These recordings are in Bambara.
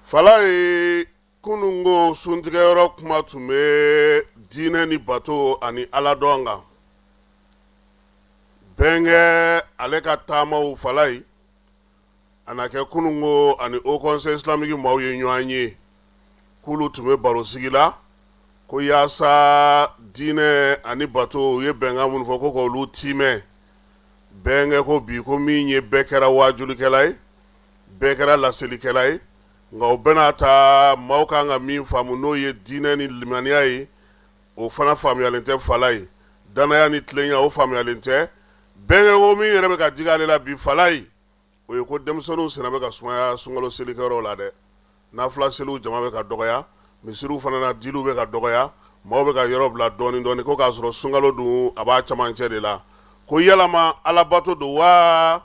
Falaye, kununko suntigɛyɔrɔ kuma tun bɛ diinɛ ni bato ani aladɔn kan. Bɛnkɛ ale ka taamaw, Falaye, a na kɛ kununko ani Haut Conseil islamique maaw ye ɲɔgɔn ye, k'olu tun bɛ barosigi la ko yaasa diinɛ ani bato, u ye bɛnkan minnu fɔ, ko k'olu tiimɛ. Bɛnkɛ ko bi ko min ye bɛɛ kɛra waajulikɛla ye, bɛɛ kɛra laselikɛla ye, nka o bɛɛ n'a ta, maaw kan ka min faamu, n'o ye diinɛ ni limaniya ye, o fana faamuyalen tɛ. Falaye, dannaya ni tilenya, o faamuyalen tɛ. Bɛnkɛ ko min yɛrɛ bɛ ka digi ale la bi, Falaye, o ye ko denmisɛnninw senna bɛ ka sumaya sunkalo selikɛyɔrɔw la dɛ. Nafila seliw jama bɛ ka dɔgɔya, misiriw fana na diliw bɛ ka dɔgɔya, maaw bɛ ka yɔrɔ bila dɔɔnin dɔɔnin, ko k'a sɔrɔ sunkalo dun a b'a camancɛ de la. Ko yalama alabato don wa,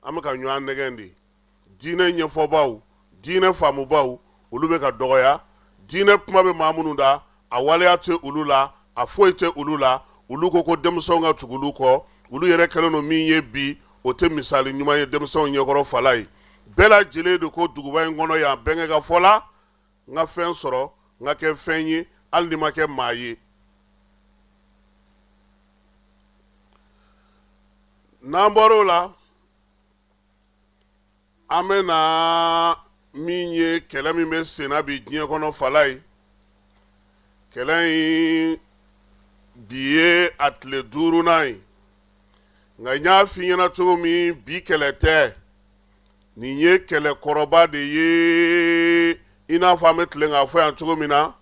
an bɛ ka ɲɔgɔn nɛgɛn de? Diinɛ ɲɛfɔbaw, diinɛ faamubaw, olu bɛ ka dɔgɔya. Diinɛ kuma bɛ maa minnu da, a waleya tɛ olu la, a foyi tɛ olu la. Olu ko ko denmisɛnw ka tugu olu kɔ. Olu yɛrɛ kɛlen don min ye bi, o tɛ misali ɲuman ye denmisɛnw ɲɛkɔrɔ. Falaye, bɛɛ lajɛlen de ko duguba in kɔnɔ yan, bɛnkɛ ka fɔ la, n ka fɛn sɔrɔ, n ka kɛ fɛn ye, hali ni ma kɛ maa ye. N'an bɔr'o la, an bɛ na min ye kɛlɛ min bɛ senna bi diɲɛ kɔnɔ. Falaye, kɛlɛ in bi ye a tile duurunan ye, nka n y'a f'i ɲɛna cogo min, bi kɛlɛ tɛ, nin ye kɛlɛ kɔrɔba de ye. I n'a fɔ an bɛ tilen k'a fɔ yan cogo min na,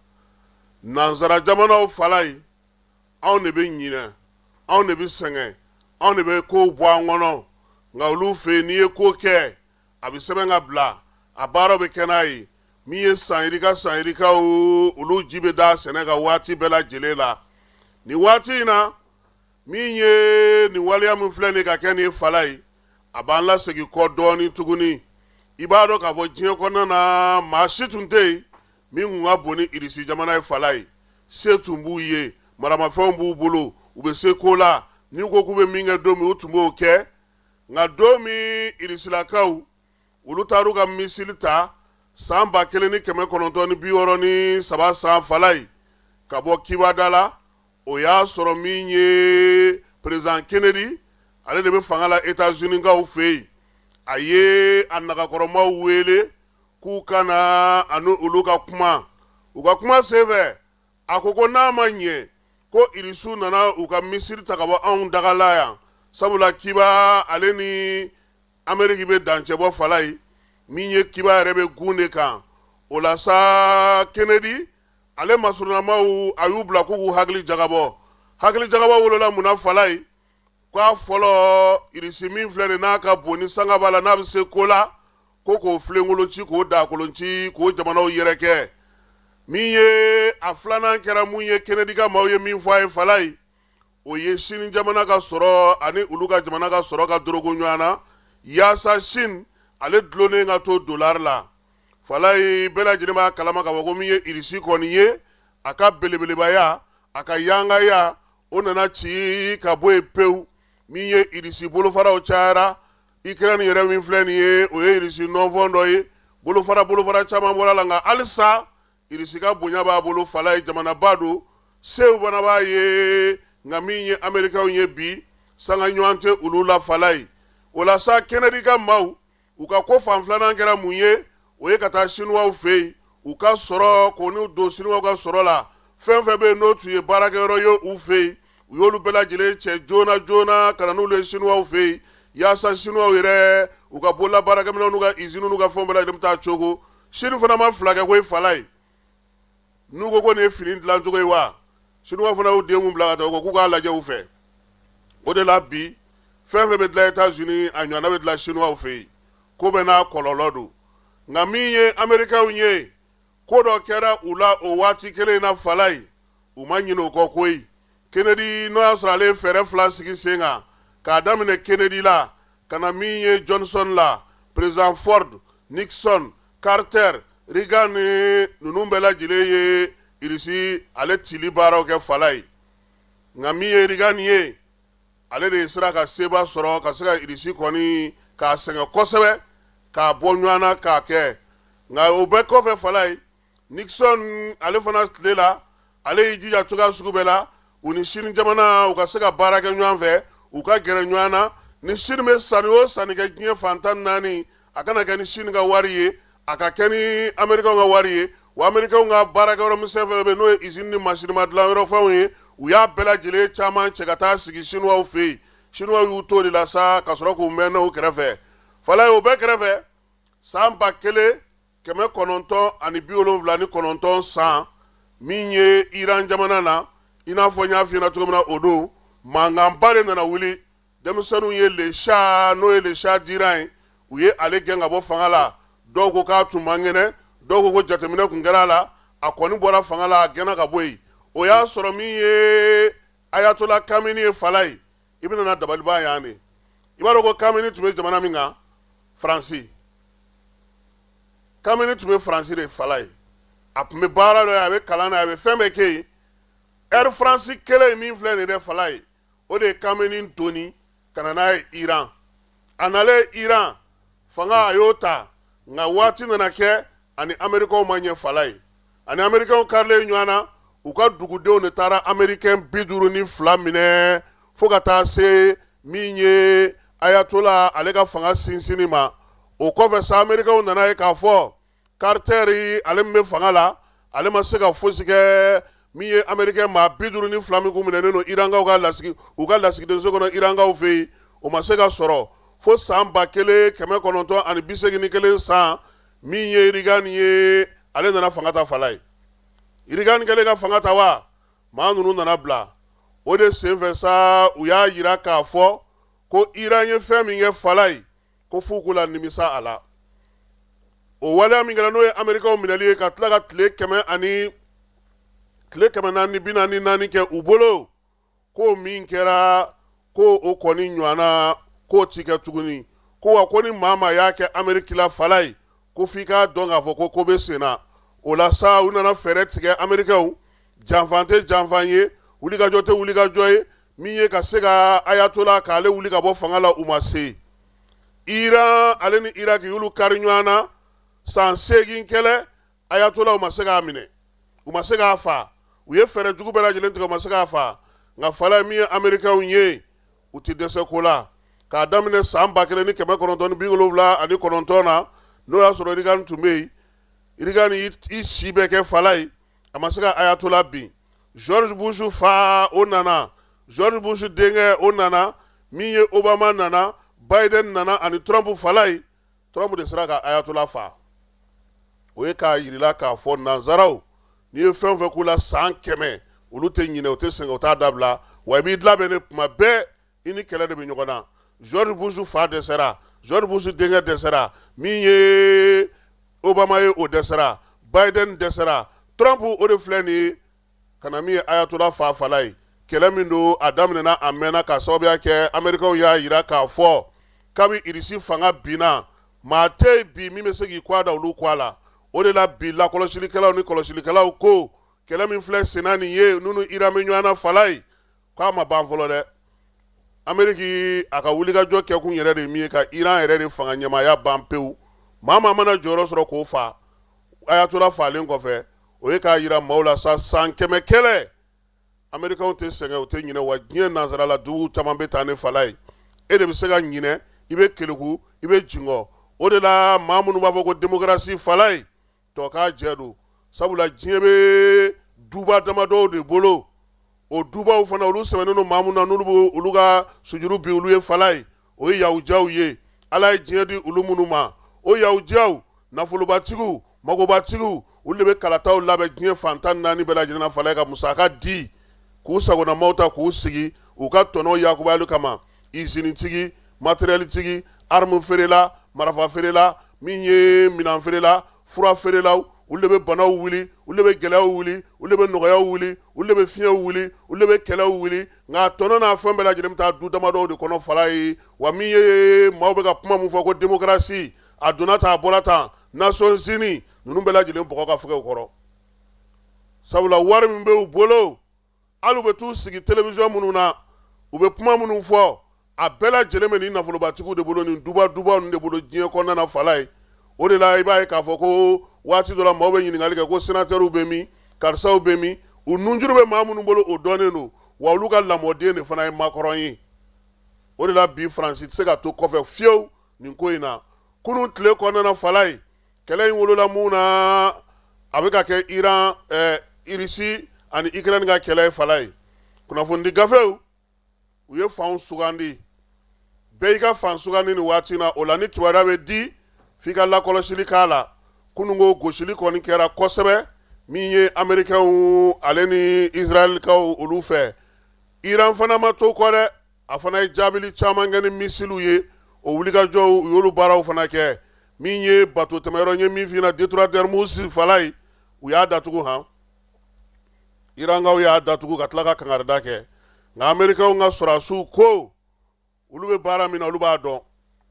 nansara jamanaw, Falaye, anw de bɛ ɲinɛ, anw de bɛ sɛgɛn, anw de bɛ kow bɔ an kɔnɔ, nka olu fɛ yen, n'i ye ko kɛ, a bɛ sɛbɛn ka bila, a baaraw bɛ kɛ n'a ye. Min ye san yirika san yirikaw, olu ji bɛ da sɛnɛ kan waati bɛɛ lajɛlen la. Nin waati in na, min ye nin waleya min filɛ nin ka kɛ nin ye, Falaye, a b'an lasegin kɔ dɔɔnin tuguni. I b'a dɔn k'a fɔ diɲɛ kɔnɔna na, maa si tun tɛ yen min tun ka bon ni Irisi jamana ye. Falaye, se tun b'u ye, maramafɛnw b'u bolo, u bɛ se ko la. N'u ko k'u bɛ min kɛ don min, u tun b'o kɛ. Nka don min Irisilakaw olu taar'u ka misili ta san 1963 san, Falaye, ka bɔ Kiba da la, o y'a sɔrɔ min ye président Kennedy, ale de bɛ fanga la États-Unis-kaw fɛ yen. A ye a nagakɔrɔmaw wele k'u ka na a ni olu ka kuma. U ka kuma senfɛ, a ko ko n'a ma ɲɛ ko Irisiw nana u ka misiri ta ka bɔ anw daga la yan, sabula Kiba ale ni Ameriki bɛ dancɛ bɔ. Falaye, min ye Kiba yɛrɛ bɛ gun de kan. O la sa, Kennedy ale masurunnamaw, a y'u bila k'u k'u hakili jagabɔ. Hakili jagabɔ wolola mun na, Falaye? K'a fɔlɔ, Irisi min filɛ nin, n'a ka bon ni sanga b'a la, n'a bɛ se ko la, ko k'o filenkolon ci, k'o daakolon ci, k'o jamanaw yɛrɛkɛ. Min ye a filanan kɛra mun ye, Kennedy ka maaw ye min fɔ a ye, Falaye, o ye Sini jamana ka sɔrɔ ani olu ka jamana ka sɔrɔ ka dorogo ɲɔgɔn na, yaasa Sini ale dulonnen ka to dolari la. Falaye, bɛɛ lajɛlen b'a kalama k'a fɔ ko min ye Irisi kɔni ye, a ka belebelebaya, a ka yangaya, o nana ci ka bɔ yen pewu. Min ye Irisi bolofaraw cayara, Ukraine yɛrɛ min filɛ nin ye, o ye Irisi nɔnfɔn dɔ ye. Bolofara bolofara caman bɔra la, nka halisa Irisi ka bonya b'a bolo. Falaye, jamanaba don, sew fana b'a ye. Nka min ye Amerikɛnw ye bi, sanga ɲɔgɔn tɛ olu la, Falaye. O la sa, Kennedy ka maaw, u ka ko fan filanan kɛra mun ye? O ye ka taa Sinuwaw fɛ yen, u ka sɔrɔ k'o n'u don Sinuwaw ka sɔrɔ la. Fɛn fɛn bɛ yen n'o tun ye baarakɛyɔrɔ ye u fɛ yen, u y'olu bɛɛ lajɛlen cɛ joona joona ka na n'olu ye Sinuwaw fɛ yen, yaasa Sinuwaw yɛrɛ u ka bolola baarakɛminɛnw n'u ka iziniw n'u ka fɛnw bɛɛ lajɛlen bɛ taa cogo. Sini fana ma fila kɛ koyi, Falaye. N'u ko ko nin ye fini dilancogo ye wa, Sinuwa fana y'u den mun bila ka taa, u ko k'u k'a lajɛ u fɛ. O de la bi, fɛn fɛn bɛ dilan États-Unis, a ɲɔgɔnna bɛ dilan Sinuwaw fɛ yen. Ko bɛɛ n'a kɔlɔlɔ don. Nka min ye Amerikɛnw ye, ko dɔ kɛra u la o waati kelen in na, Falaye, u ma ɲinɛ o kɔ koyi. Kennedy, n'o y'a sɔrɔ ale ye fɛɛrɛ fila sigi sen kan, k'a daminɛ Kennedy la ka na min ye Johnson la, président Ford, Nixon, Carter, Reagan ni ninnu bɛɛ lajɛlen ye Irisi ale cili baaraw kɛ, Falaye. Nka min ye Reagan ye, ale de ye sera ka seba sɔrɔ ka se ka Irisi kɔni k'a sɛgɛn kosɛbɛ, k'a bɔ ɲɔgɔn na k'a kɛ. Nka o bɛɛ kɔfɛ, Falaye, Nixon ale fana tile la, ale y'i jija cogoya sugu bɛɛ la u ni Sini jamana u ka se ka baara kɛ ɲɔgɔn fɛ, u ka gɛrɛ ɲɔgɔn na. Ni Sini bɛ sanni o sanni kɛ diɲɛ fan 14, a kana kɛ ni Sini ka wari ye, a ka kɛ ni Amerikɛnw ka wari ye. Wa Amerikɛnw ka baarakɛyɔrɔ misɛn fɛn bɛ, n'o ye usine ni masinima dilanyɔrɔ fɛnw ye, u y'a bɛɛ lajɛlen caman cɛ ka taa sigi Sinuwaw fɛ yen. Sinuwaw y'u to de la sa ka sɔrɔ k'u mɛn n'o kɛrɛfɛ. Falaye, o bɛɛ kɛrɛfɛ, san 1979 san, min ye Iran jamana na, i n'a fɔ n y'a f'i ɲɛna cogo min na, o don mankanba de nana wuli. Denmisɛnninw ye le Shah, n'o ye le Shah d'Iran ye, u ye ale gɛn ka bɔ fanga la. Dɔw ko k'a tun man kɛnɛ, dɔw ko ko jateminɛ tun kɛra a la. A kɔni bɔra fanga la, a gɛnna ka bɔ yen. O y'a sɔrɔ min ye Ayatola Kameni ye, Falaye, i bɛna na dabaliban yan de. I b'a dɔn ko Kameni tun bɛ jamana min kan, Faransi. Kameni tun bɛ Faransi de, Falaye. A tun bɛ baara dɔ ye, a bɛ kalan na, a bɛ fɛn bɛɛ kɛ yen. Air France kelen min filɛ nin dɛ, Falaye, o de ye Kameni doni ka na n'a ye Iran. A nalen Iran, fanga a y'o ta, nka waati nana kɛ ani Amerikɛnw ma ɲɛ, Falaye. Ani Amerikɛnw karilen ɲɔgɔn na, u ka dugudenw de taara Amerikɛn 52 minɛ fo ka taa se min ye Ayatola ale ka fanga sinsinni ma. O kɔfɛ sa, Amerikɛnw nana ye k'a fɔ Carter ale min bɛ fanga la, ale ma se ka fosi kɛ. Min ye Amerikɛn maa 52 min kun minɛnen don Irankaw ka lasigi, u ka lasigidenso kɔnɔ Irankaw fɛ yen, o ma se ka sɔrɔ fo san 1981 san. Min ye Reagan ye, ale nana fanga ta, Falaye. Reagan kɛlen ka fanga ta wa, maa ninnu nana bila. O de senfɛ sa, u y'a jira k'a fɔ ko Iran ye fɛn min kɛ, Falaye, ko f'u k'u la nimisa a la. O waleya min kɛra, n'o ye Amerikaw minɛli ye ka tila ka tile kɛmɛ ani tile 444 kɛ u bolo, ko min kɛra, ko o kɔni ɲɔgɔnna k'o ti kɛ tuguni. Ko wa ko ni maa maa y'a kɛ Ameriki la, Falaye, ko f'i k'a dɔn k'a fɔ ko ko bɛ sen na. O la sa, u nana fɛɛrɛ tigɛ Amerikɛnw, janfan tɛ janfan ye, wulikajɔ tɛ wulikajɔ ye, min ye ka se ka Ayatola k'ale wuli ka bɔ fanga la, u ma se. Iran ale ni Iraki y'olu kari ɲɔgɔn na san 8 kɛlɛ. Ayatola, u ma se k'a minɛ, u ma se k'a fa. U ye fɛɛrɛ jugu bɛɛ lajɛlen tigɛ, u ma se k'a fa. Nka Falaye, min ye Amerikɛnw ye, u tɛ dɛsɛ ko la. K'a daminɛ san 1979 na, n'o y'a sɔrɔ Reagan tun bɛ yen, Reagan y'i si bɛɛ kɛ, Falaye, a ma se ka Ayatola bin. George Bush fa, o nana, George Bush denkɛ, o nana, min ye Obama nana, Biden nana ani Trump. Falaye, Trump de sera ka Ayatola fa. O ye k'a yirila k'a fɔ nanzaraw, n'i ye fɛn o fɛn k'u la san 100, olu tɛ ɲinɛ, u tɛ sɛgɛn, u t'a dabila. Wa i b'i labɛn de tuma bɛɛ, i ni kɛlɛ de bɛ ɲɔgɔn na. George Bush fa dɛsɛra, George Bush denkɛ dɛsɛra, min ye Obama ye, o dɛsɛra, Biden dɛsɛra, Trump o de filɛ nin ye ka na min ye Ayatola fa. Falaye, kɛlɛ min don, a daminɛna a mɛnna, k'a sababuya kɛ Amerikɛnw y'a jira k'a fɔ kabi Irisi fanga binna, maa tɛ yen bi min bɛ se k'i kɔ da olu kɔ a la. O de la bi, lakɔlɔsilikɛlaw ni kɔlɔsilikɛlaw ko kɛlɛ min filɛ senna nin ye, ninnu Iran bɛ ɲɔgɔn na, Falaye, k'a ma ban fɔlɔ dɛ. Ameriki a ka wulikajɔ kɛkun yɛrɛ de min ye ka Iran yɛrɛ de fanga ɲɛmaaya ban pewu, maa maa mana jɔyɔrɔ sɔrɔ k'o fa. Ayatola falen kɔfɛ, o ye k'a jira maaw la sa, san 100 kɛlɛ, Amerikɛnw tɛ sɛgɛn, u tɛ ɲinɛ. Wa diɲɛ nansarala dugu caman bɛ taa ne, Falaye, e de bɛ se ka ɲinɛ, i bɛ keleku, i bɛ jingɔ. O de la maa minnu b'a fɔ ko démocratie, Falaye, tɔ k'a jɛ don, sabula diɲɛ bɛ duba damadɔw de bolo. O dubaw fana, olu sɛbɛnnen don maa minnu na, n'olu bɛ olu ka sujuru bin olu ye, Falaye, o ye yahudiyaw ye. Ala ye diɲɛ di olu minnu ma, o yahudiyaw, nafolobatigiw, magobatigiw, olu de bɛ kalataw labɛn diɲɛ fan 14 bɛɛ lajɛlen na, Falaye, ka musaka di k'u sagonamaw ta k'u sigi u ka tɔnɔ yakubayali kama. Izinitigi, matériel-tigi, arme feerela, marafa feerela, min ye minɛn feerela, fura feerelaw, olu de bɛ banaw wuli, olu de bɛ gɛlɛyaw wuli, olu de bɛ nɔgɔyaw wuli, olu de bɛ fiɲɛw wuli, olu de bɛ kɛlɛw wuli. Nka tɔnɔ n'a fɛn bɛɛ lajɛlen bɛ taa du damadɔw de kɔnɔ, Falaye. Wa min ye maaw bɛ ka kuma min fɔ ko démocratie, a donna tan, a bɔra tan, Nations Unies ninnu bɛɛ lajɛlen bɔgɔ ka fɛgɛn u kɔrɔ, sabula wari min bɛ u bolo, hali u bɛ t'u sigi télévision minnu na, u bɛ kuma minnu fɔ, a bɛɛ lajɛlen bɛ nin nafolobatigiw de bolo, nin duba dubaw ninnu de bolo diɲɛ kɔnɔna na, Falaye. O de la i b'a ye k'a fɔ ko waati dɔ la maaw bɛ ɲininkali kɛ ko sénateurw bɛ min, karisaw bɛ min. U nunjuru bɛ maa minnu bolo, o dɔnnen don, wa olu ka lamɔden de fana ye Macron ye. O de la bi Faransi tɛ se ka to kɔfɛ fiyewu nin ko in na. Kunun tile kɔnɔna na, Falaye, kɛlɛ in wolola mun na? A bɛ ka kɛ Iran, Irisi ani Ukraine ka kɛlɛ ye. Falaye, kunnafonidi gafew, u ye fanw sugandi, bɛɛ y'i ka fan sugandi nin waati na. O la ni kibaruya bɛ di, f'i ka lakɔlɔsili k'a la. Kununko gosili kɔni kɛra kosɛbɛ min ye Amerikɛnw ale ni Israɛlkaw olu fɛ. Iran fana ma to kɔ dɛ, a fana ye jaabili caman kɛ ni misiliw ye. O wulikajɔw, u y'olu baaraw fana kɛ. Min ye bato tɛmɛyɔrɔ ye, min f'i ɲɛna détroit d'Ormuz, Falaye, u y'a datugu han. Irankaw y'a datugu ka tila ka kangarida kɛ. Nka Amerikɛnw ka sɔrɔdasiw ko olu bɛ baara min na, olu b'a dɔn.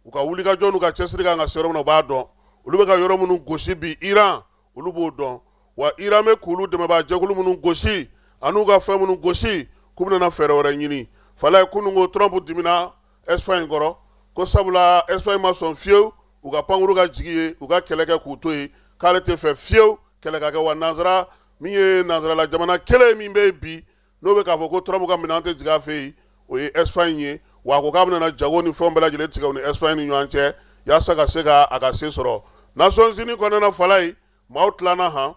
U ka wulikajɔ n'u ka cɛsiri kan ka se yɔrɔ min na, u b'a dɔn. Olu bɛ ka yɔrɔ minnu gosi bi Iran, olu b'o dɔn. Wa Iran bɛ k'olu dɛmɛbaa jɛkulu minnu gosi an'u ka fɛn minnu gosi, k'u bɛna fɛɛrɛ wɛrɛ ɲini. Falaye, kunun ko Trump dimina Espagne kɔrɔ ko sabula Espagne ma sɔn fiyewu u ka pankuru ka jigin yen, u ka kɛlɛ kɛ k'u to yen, k'ale tɛ fɛ fiyewu kɛlɛ ka kɛ. Wa nansara min ye nansarala jamana kelen min bɛ yen bi, n'o bɛ k'a fɔ ko Trump ka minɛn tɛ jigin a fɛ yen, o ye Espagne ye. Wa a ko k'a bɛna jago ni fɛnw bɛɛ lajɛlen tigɛ u ni Espagne ni ɲɔgɔn cɛ yaasa ka se ka a ka se sɔrɔ. Nations Unies kɔnɔna na, Falaye, maaw tilanna han.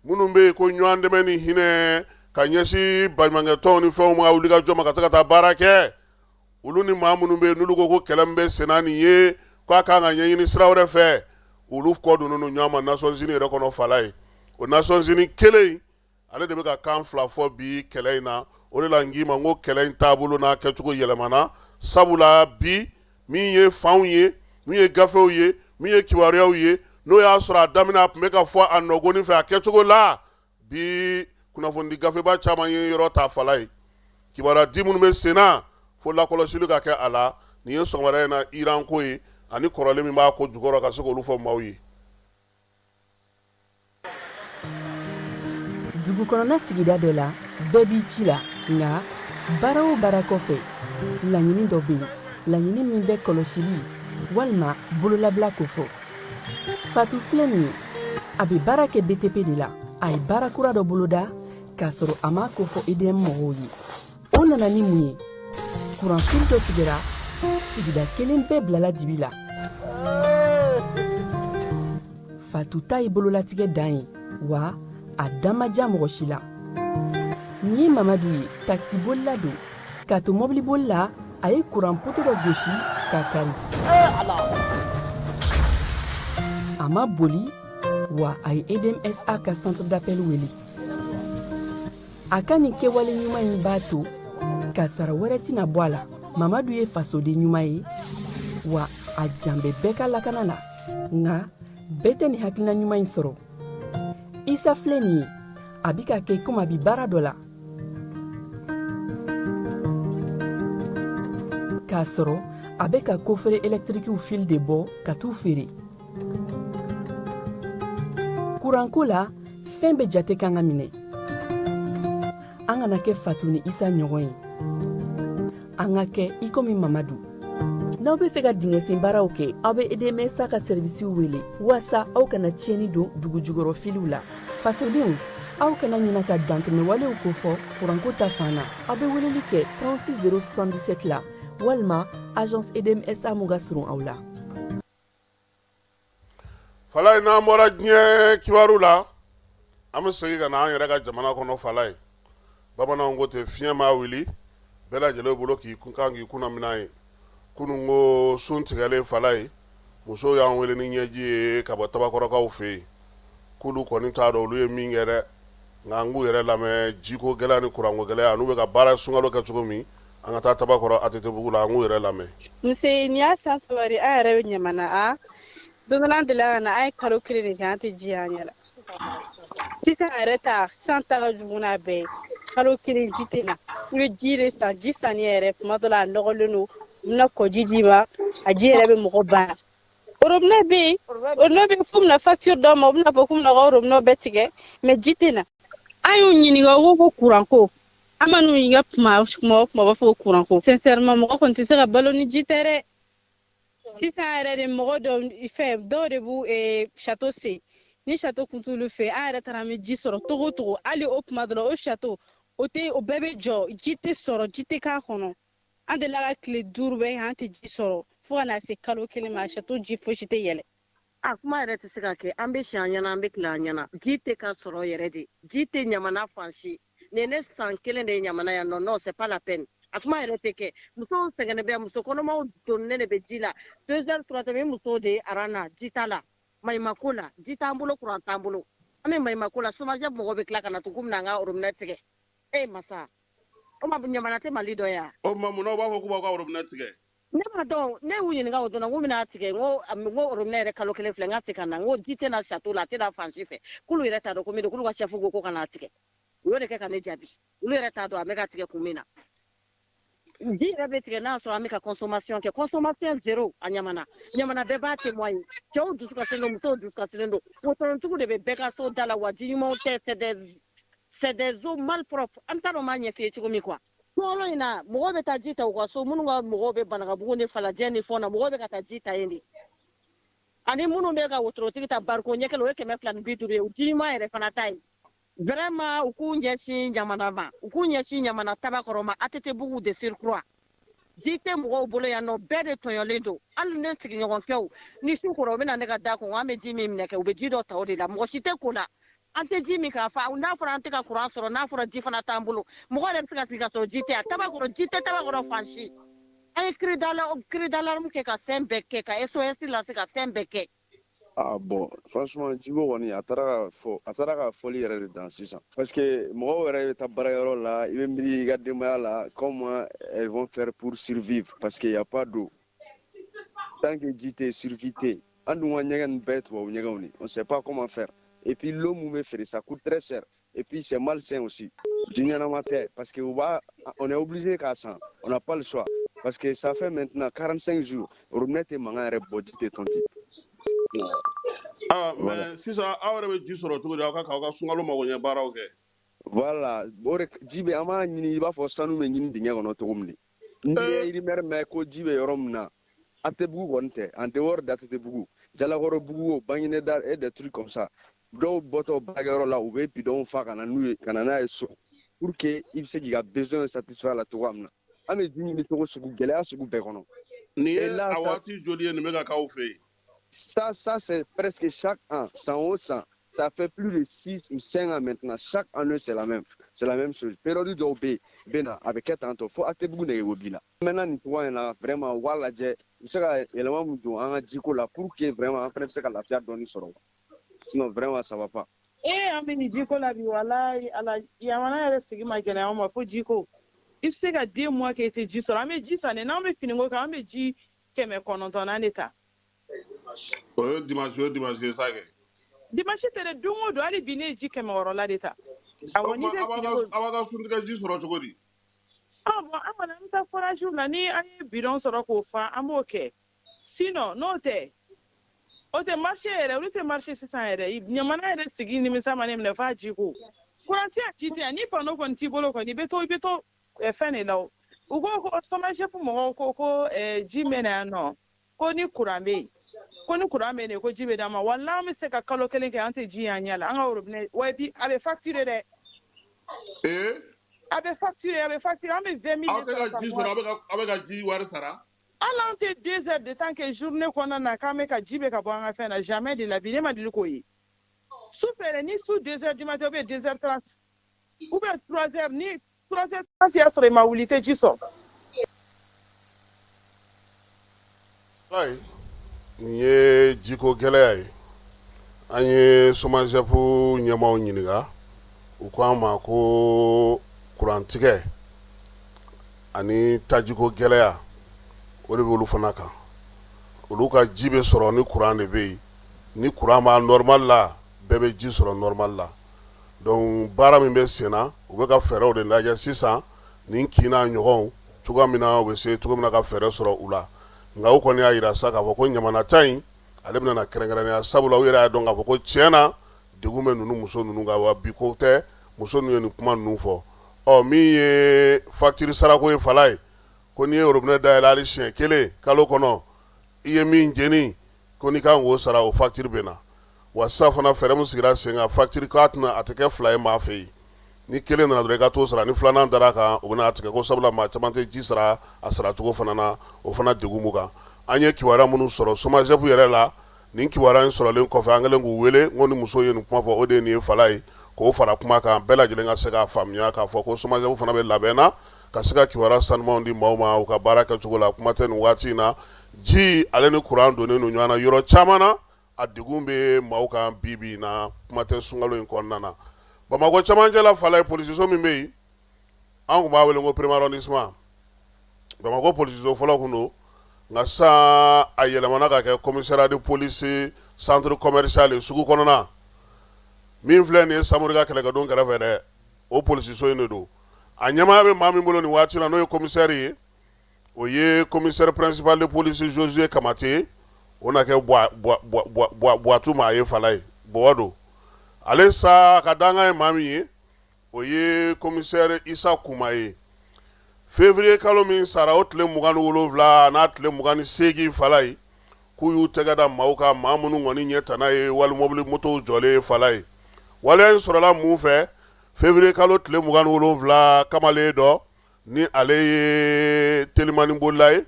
Minnu bɛ yen ko ɲɔgɔn dɛmɛ ni hinɛ ka ɲɛsin baɲumankɛtɔnw ni fɛnw ma, wulikajɔ ma ka se ka taa baara kɛ, olu ni maa minnu bɛ yen n'olu ko ko kɛlɛ min bɛ senna nin ye, k'a kan ka ɲɛɲini sira wɛrɛ fɛ, olu kɔ donnen don ɲɔgɔn ma Nations Unies yɛrɛ kɔnɔ. Falaye, o Nations Unies kelen, ale de bɛ ka kan fila fɔ bi kɛlɛ in na. O de la n k'i ma n ko kɛlɛ in taabolo n'a kɛcogo yɛlɛmana, sabula bi min ye fanw ye, min ye gafew ye, min ye kibaruyaw ye, n'o y'a sɔrɔ a daminɛ a tun bɛ ka fɔ a nɔgɔnin fɛ a kɛcogo la, bi kunnafonidi gafeba caman ye yɔrɔ ta. Falaye, kibaruya di minnu bɛ senna, fo lakɔlɔsili ka kɛ a la. Nin ye sɔgɔmada in na Iran ko ye ani kɔrɔlen min b'a ko jukɔrɔ, ka se k'olu fɔ maaw ye. Dugu kɔnɔna sigida dɔ la, bɛɛ b'i ci la. Nka baara o baara kɔfɛ, laɲini dɔ bɛ yen, laɲini min bɛ kɔlɔsili walima bololabila kofɔ. Fatu filɛ nin ye, a bɛ baara kɛ BTP de la. A ye baara kura dɔ boloda k'a sɔrɔ a m'a kofɔ EDM mɔgɔw ye. O nana ni mun ye? Kuranfili dɔ tigɛra, sigida kelen bɛɛ bilala dibi la. Fatu ta ye bololatigɛ dan ye, wa a da ma diya mɔgɔ si la. Nin ye Mamadu ye, takisibolila don. K'a to mɔbiliboli la, a ye kuran poto dɔ gosi k'a kari. A ma boli, wa a ye EDMSA ka centre d'appel wele. A ka nin kɛwale ɲuman in b'a to kasara wɛrɛ tɛna bɔ a la. Mamadu ye fasoden ɲuman ye, wa a jan bɛ bɛɛ ka lakana na. Nka bɛɛ tɛ nin hakilina ɲuman in sɔrɔ. Isa filɛ nin ye, a bɛ ka kɛ komi a bɛ baara dɔ la, k'a sɔrɔ a bɛ ka coffret ɛlɛtirikiw fil de bɔ ka t'u feere. Kuranko la, fɛn bɛɛ jate kan ka minɛ. An kana kɛ Fatu ni Isa ɲɔgɔn ye, an ka kɛ i komi Mamadu. N'aw bɛ fɛ ka dingɛsen baaraw kɛ, aw bɛ EDMSA ka sɛrivisiw wele waasa aw kana tiɲɛni don dugu jukɔrɔ filiw la. Fasodenw, aw kana ɲina ka dantɛmɛwalew kofɔ kuranko ta fan na. Aw bɛ weleli kɛ 36 077 la walima agence EDMSA mun ka surun aw la. Falaye, n'an bɔra diɲɛ kibaru la, an bɛ segin ka na an yɛrɛ ka jamana kɔnɔ. Falaye, bamananw ko ten, fiɲɛ maa wuli bɛɛ lajɛlen bolo k'i kun kan k'i kunna minɛn ye. Kunun ko sun tigɛlen, Falaye, musow y'an wele ni ɲɛji ye ka bɔ Tabakɔrɔkaw fɛ yen, k'olu kɔni t'a dɔn olu ye min kɛ dɛ. Nka an k'u yɛrɛ lamɛn, jiko gɛlɛya ni kuranko gɛlɛya, n'u bɛ ka baara sunkalo kɛ cogo min. An ka taa Tabakɔrɔ ATT-bugu la, an k'u yɛrɛ lamɛn. Nse, nin y'a san saba de, an yɛrɛ bɛ Ɲamana. A don dɔ la, an delila ka na, an ye kalo kelen de kɛ, an tɛ ji y'an ɲɛ la. Sisan yɛrɛ ta, sisan ta ka jugu n'a bɛɛ ye. Kalo kelen ji tɛ na. I bɛ ji de san, ji sanni yɛrɛ tuma dɔ la a nɔgɔlen don, u bɛna kɔji d'i ma, a ji yɛrɛ bɛ mɔgɔ bana. Robinet bɛ yen, robinet bɛ yen, f'u bɛna facture d'aw ma, u bɛna fɔ k'u bɛna ka robinet bɛɛ tigɛ, mais ji tɛ na. An y'u ɲininka, u ko ko kuranko. An man'u ɲininka kuma kuma o kuma, u b'a fɔ ko kuranko. Sincèrement, mɔgɔ kɔni tɛ se ka balo ni ji tɛ dɛ. Sisan yɛrɛ de mɔgɔ dɔ fɛ, dɔw de b'u château sen. Ni château kun t'olu fɛ, an yɛrɛ taara an bɛ ji sɔrɔ togo o togo. Hali o tuma dɔ la, o château o tɛ, o bɛɛ bɛ jɔ, ji tɛ sɔrɔ, ji tɛ k'a kɔnɔ. An delila ka tile 5 bɛɛ kɛ an tɛ ji sɔrɔ, fo ka na se kalo 1 ma, château ji fosi tɛ yɛlɛ. A kuma yɛrɛ tɛ se ka kɛ. An bɛ si an ɲɛna, an bɛ tila an ɲɛna, ji tɛ ka sɔrɔ yɛrɛ de. Ji tɛ Ɲamana fan si. Nin ne san 1 de ye Ɲamana yan. Non, non, c'est pas la peine, a kuma yɛrɛ tɛ kɛ. Musow sɛgɛnnen bɛ, muso kɔnɔmaw donnen de bɛ ji la 2 heures, 3 heures. Ni musow de ye aran na, ji t'a la, maɲumako la, ji t'an bolo, kuran t'an bolo, an bɛ maɲumako la. SOMAGEP mɔgɔw bɛ tila ka na tugun k'u bɛna an ka robinet tigɛ. E masa, o ma Ɲamana tɛ Mali dɔ ye wa? O tuma, mun na u b'a fɔ k'u b'aw ka robinet tigɛ? Ne m'a dɔn. Ne y'u ɲininka o don na, n ko bɛna tigɛ, n ko robinet yɛrɛ kalo 1 filɛ, n k'a tɛ ka na, n ko ji tɛ na château la, a tɛ na fan si fɛ. K'olu yɛrɛ t'a dɔn ko min don, k'olu ka chef ko ka n'a tigɛ. U y'o de kɛ ka ne jaabi. Olu yɛrɛ t'a dɔn a bɛ ka tigɛ kun min na. Ji yɛrɛ bɛ tigɛ n'a sɔrɔ an bɛ ka consommation kɛ. Consommation zéro a Ɲamana. Ɲamana bɛɛ b'a témoigner. Cɛw dusu kasilen don, musow dusu kasilen don. Wotorotigiw de bɛ bɛɛ ka so da la, wa ji ɲumanw tɛ, c'est des eaux malpropres. An t'a dɔn n b'a ɲɛf'i ye cogo min quoi. Sunkalo in na, mɔgɔw bɛ taa ji ta u ka so. Minnu ka mɔgɔw bɛ Banakabugu ni Falajɛ ni fɛnw na, mɔgɔw bɛ ka taa ji ta yen de. Ani minnu bɛ ka wotorotigi ta bariko ɲɛ kelen, o ye 250 ye. Ji ɲuman yɛrɛ fana ta ye. Vraiment, u k'u ɲɛsin Ɲamana ma, u k'u ɲɛsin Ɲamana Tabakɔrɔ ma, ATT bugu de surcroît. Ji tɛ mɔgɔw bolo yan nɔ, bɛɛ de tɔɲɔlen don. Hali ne sigiɲɔgɔnkɛw, ni su kora, u bɛ na ne ka da kɔn, an bɛ ji min minɛ kɛ, u bɛ ji dɔ ta o de la. Mɔgɔ si tɛ ko la, an tɛ ji min k'a fa. N'a fɔra an tɛ ka kuran sɔrɔ, n'a fɔra ji fana t'an bolo, mɔgɔ yɛrɛ bɛ se ka sigi ka sɔrɔ ji tɛ yan. Tabakɔrɔ, ji tɛ Tabakɔrɔ fan si. An ye cri d'alarme kɛ, ka fɛn bɛɛ kɛ, ka SOS lase, ka fɛn bɛɛ kɛ. Ah bon, franchement, jiko kɔni, a taara ka fɔ, a taara ka fɔli yɛrɛ de dan sisan, parce que mɔgɔw yɛrɛ bɛ taa baarayɔrɔ la, i bɛ miiri i ka denbaya la, comment elles vont faire pour survivre, parce que y a pas d'eau. Tant que ji tɛ, survie tɛ. An dun ka ɲɛgɛn ninnu bɛɛ ye tubabu ɲɛgɛnw de, on sait pas comment faire. Et puis l'eau mun bɛ feere, ça coûte très cher et puis c'est malsain aussi. Ji ɲɛnama tɛ, parce que u b'a, on est obligé k'a san, on n'a pas le choix, parce que ça fait maintenant 45 jours, robinet tɛ mankan yɛrɛ bɔ, ji tɛ tɔnti. Ah, mais sisan aw yɛrɛ bɛ ji sɔrɔ cogo di aw ka k'aw ka sunkalo magoɲɛ baaraw kɛ? Voilà, o de ji bɛ, an b'a ɲini i b'a fɔ sanu bɛ ɲini dingɛ kɔnɔ cogo min de. N'i ye rumeur mɛn ko ji bɛ yɔrɔ min na, ATT-bugu kɔni tɛ, en dehors d'ATT-bugu, Jalakɔrɔbugu o, Baguineda et des trucs comme ça, dɔw bɔtɔ baarakɛyɔrɔ la, u bɛ bidɔnw fa ka na n'u ye, ka na n'a ye so, pour que i bɛ se k'i ka besoin satisfaire la cogoya min na. An bɛ ji ɲini cogo sugu, gɛlɛya sugu bɛɛ kɔnɔ. Nin ye a waati joli ye nin bɛ ka k'aw fɛ yen? Ça, c'est presque chaque an, san o san. Ça fait plus de 6 ou 5 ans maintenant. Chaque année, c'est la même chose. Période dɔw bɛ yen, bɛ na, a bɛ kɛ tan tɔ fo ATT-bugu nege bɔ b'i la. Maintenant, nin cogoya in na, vraiment, u b'a lajɛ, u bɛ se ka yɛlɛma min don an ka jiko la pour que vraiment an fana bɛ se ka lafiya dɔɔni sɔrɔ. Sinon, vraiment, ça va pas. Ee, an bɛ nin jiko la bi, walayi Ala, Ɲamana yɛrɛ sigi ma gɛlɛya an ma fo jiko. I bɛ se ka 2 mois kɛ i tɛ ji sɔrɔ. An bɛ ji san de, n'an bɛ finiko kɛ, an bɛ ji 900 de ta. O ye dimanche, o ye dimanche ye sa kɛ. Dimanche tɛ dɛ, don o don. Hali bi ne ye ji 600 la de ta. Awɔ, n'i tɛ finiko. Aw b'a ka suntigɛ ji sɔrɔ cogo di? Ah bon, an kɔni, an bɛ taa forage la. Ni an ye bidon sɔrɔ k'o fa, an b'o kɛ. Sinon n'o tɛ, o tɛ marché yɛrɛ, olu tɛ marché sisan yɛrɛ. Ɲamana yɛrɛ sigi nimisa ma ne minɛ f'a jiko. Courant tɛ yan, ji tɛ yan. Ni panneau kɔni t'i bolo kɔni, i bɛ to fɛn de la o. U ko ko SOMAGEP mɔgɔw ko ji bɛ na yan nɔ, ko ni courant bɛ yen, ko ni courant bɛ yen, ko ji bɛ d'an ma. Walahi, an bɛ se ka kalo 1 kɛ an tɛ ji y'an ɲɛ la an ka robinet wa. Et puis a bɛ facturer dɛ. Ee. A bɛ facturer, a bɛ facturer. An bɛ 20 000 Aw tɛ ka ji sɔrɔ, aw bɛ ka ji wari sara? Hali an tɛ 2 heures de temps kɛ journée kɔnɔna na k'an bɛ ka ji bɛ ka bɔ an ka fɛn na. Jamais de la vie, ne ma deli k'o ye. Su fɛ dɛ, ni su 2 heures du matin ou bien 2h30 ou bien 3 heures, ni 3h30 y'a sɔrɔ i ma wuli, i tɛ ji sɔrɔ. Ayi, nin ye jiko gɛlɛya ye. An ye SOMAGEP ɲɛmaaw ɲininka, u ko an ma ko kurantigɛ ani tajiko gɛlɛya, o de bɛ olu fana kan. Olu ka ji bɛ sɔrɔ ni kuran de bɛ yen. Ni kuran b'a normal la, bɛɛ bɛ ji sɔrɔ normal la. Donc baara min bɛ sen na, u bɛ ka fɛɛrɛw de lajɛ sisan nin kin n'a ɲɔgɔnw, cogoya min na u bɛ se cogo min na ka fɛɛrɛ sɔrɔ u la. Nka u kɔni y'a jira sa k'a fɔ ko Ɲamana ta in, ale bɛna na kɛrɛnkɛrɛnnenya, sabula u yɛrɛ y'a dɔn k'a fɔ ko tiɲɛ na, degun bɛ ninnu muso ninnu kan. Wa bi ko tɛ, muso ninnu ye nin kuma ninnu fɔ. Ɔ, min ye facture sarako ye, fala ye ko n'i ye robinet dayɛlɛ hali siɲɛ kelen kalo kɔnɔ. I ye min jeni ko n'i kan k'o sara, o facture bɛ na. Wa sisan fana, fɛɛrɛ min sigira sen kan, facture k'a tɛna a tɛ kɛ fila ye maa fɛ yen. Ni kelen nana dɔrɔn, i ka t'o sara. Ni filanan dara a kan, o bɛna a tigɛ ko sabula maa caman tɛ ji sara a saracogo fana na. O fana degun b'u kan. An ye kibaruya minnu sɔrɔ SOMAGEP yɛrɛ la, nin kibaruya in sɔrɔlen kɔfɛ, an kɛlen k'u wele n ko ni muso ye nin kuma fɔ, o de ye nin ye Falaye, k'o fara kuma kan, bɛɛ lajɛlen ka se k'a faamuya k'a fɔ ko SOMAGEP fana bɛ labɛn na ka se ka kibaruya sanumanw di maaw ma u ka baara kɛcogo la. Kuma tɛ nin waati in na, ji ale ni kuran donnen don ɲɔgɔn na yɔrɔ caman na, a degun bɛ maaw kan bi bi in na, kuma tɛ sunkalo in kɔnɔna na. Bamakɔ camancɛ la Falaye, polisiso min bɛ yen, an tun b'a wele ko premier arrondissement, Bamakɔ polisiso fɔlɔ tun don, nka sisan a yɛlɛmana ka kɛ commissariat de police centre commercial ye, sugu kɔnɔna min filɛ nin ye Samori ka kɛlɛkɛdon kɛrɛfɛ dɛ, o polisiso in de don. A ɲɛmaaya bɛ maa min bolo nin waati la, n'o ye commissaire ye, o ye commissaire principal de police Josué Kamate. O na kɛ Buwatu maa ye Falaye, bɔwɔ don ale sa. Ka dankan ye maa min ye, o ye commissaire Isa Kuma ye. Février kalo min sara, o tile 27 n'a tile 28 Falaye, k'u y'u tɛgɛ da maaw kan, maa minnu kɔni ɲɛ tana ye wali mobili motow jɔlen ye Falaye. Waleya in sɔrɔla mun fɛ? Février kalo tile 27, kamalen dɔ ni ale ye telimani bolila ye,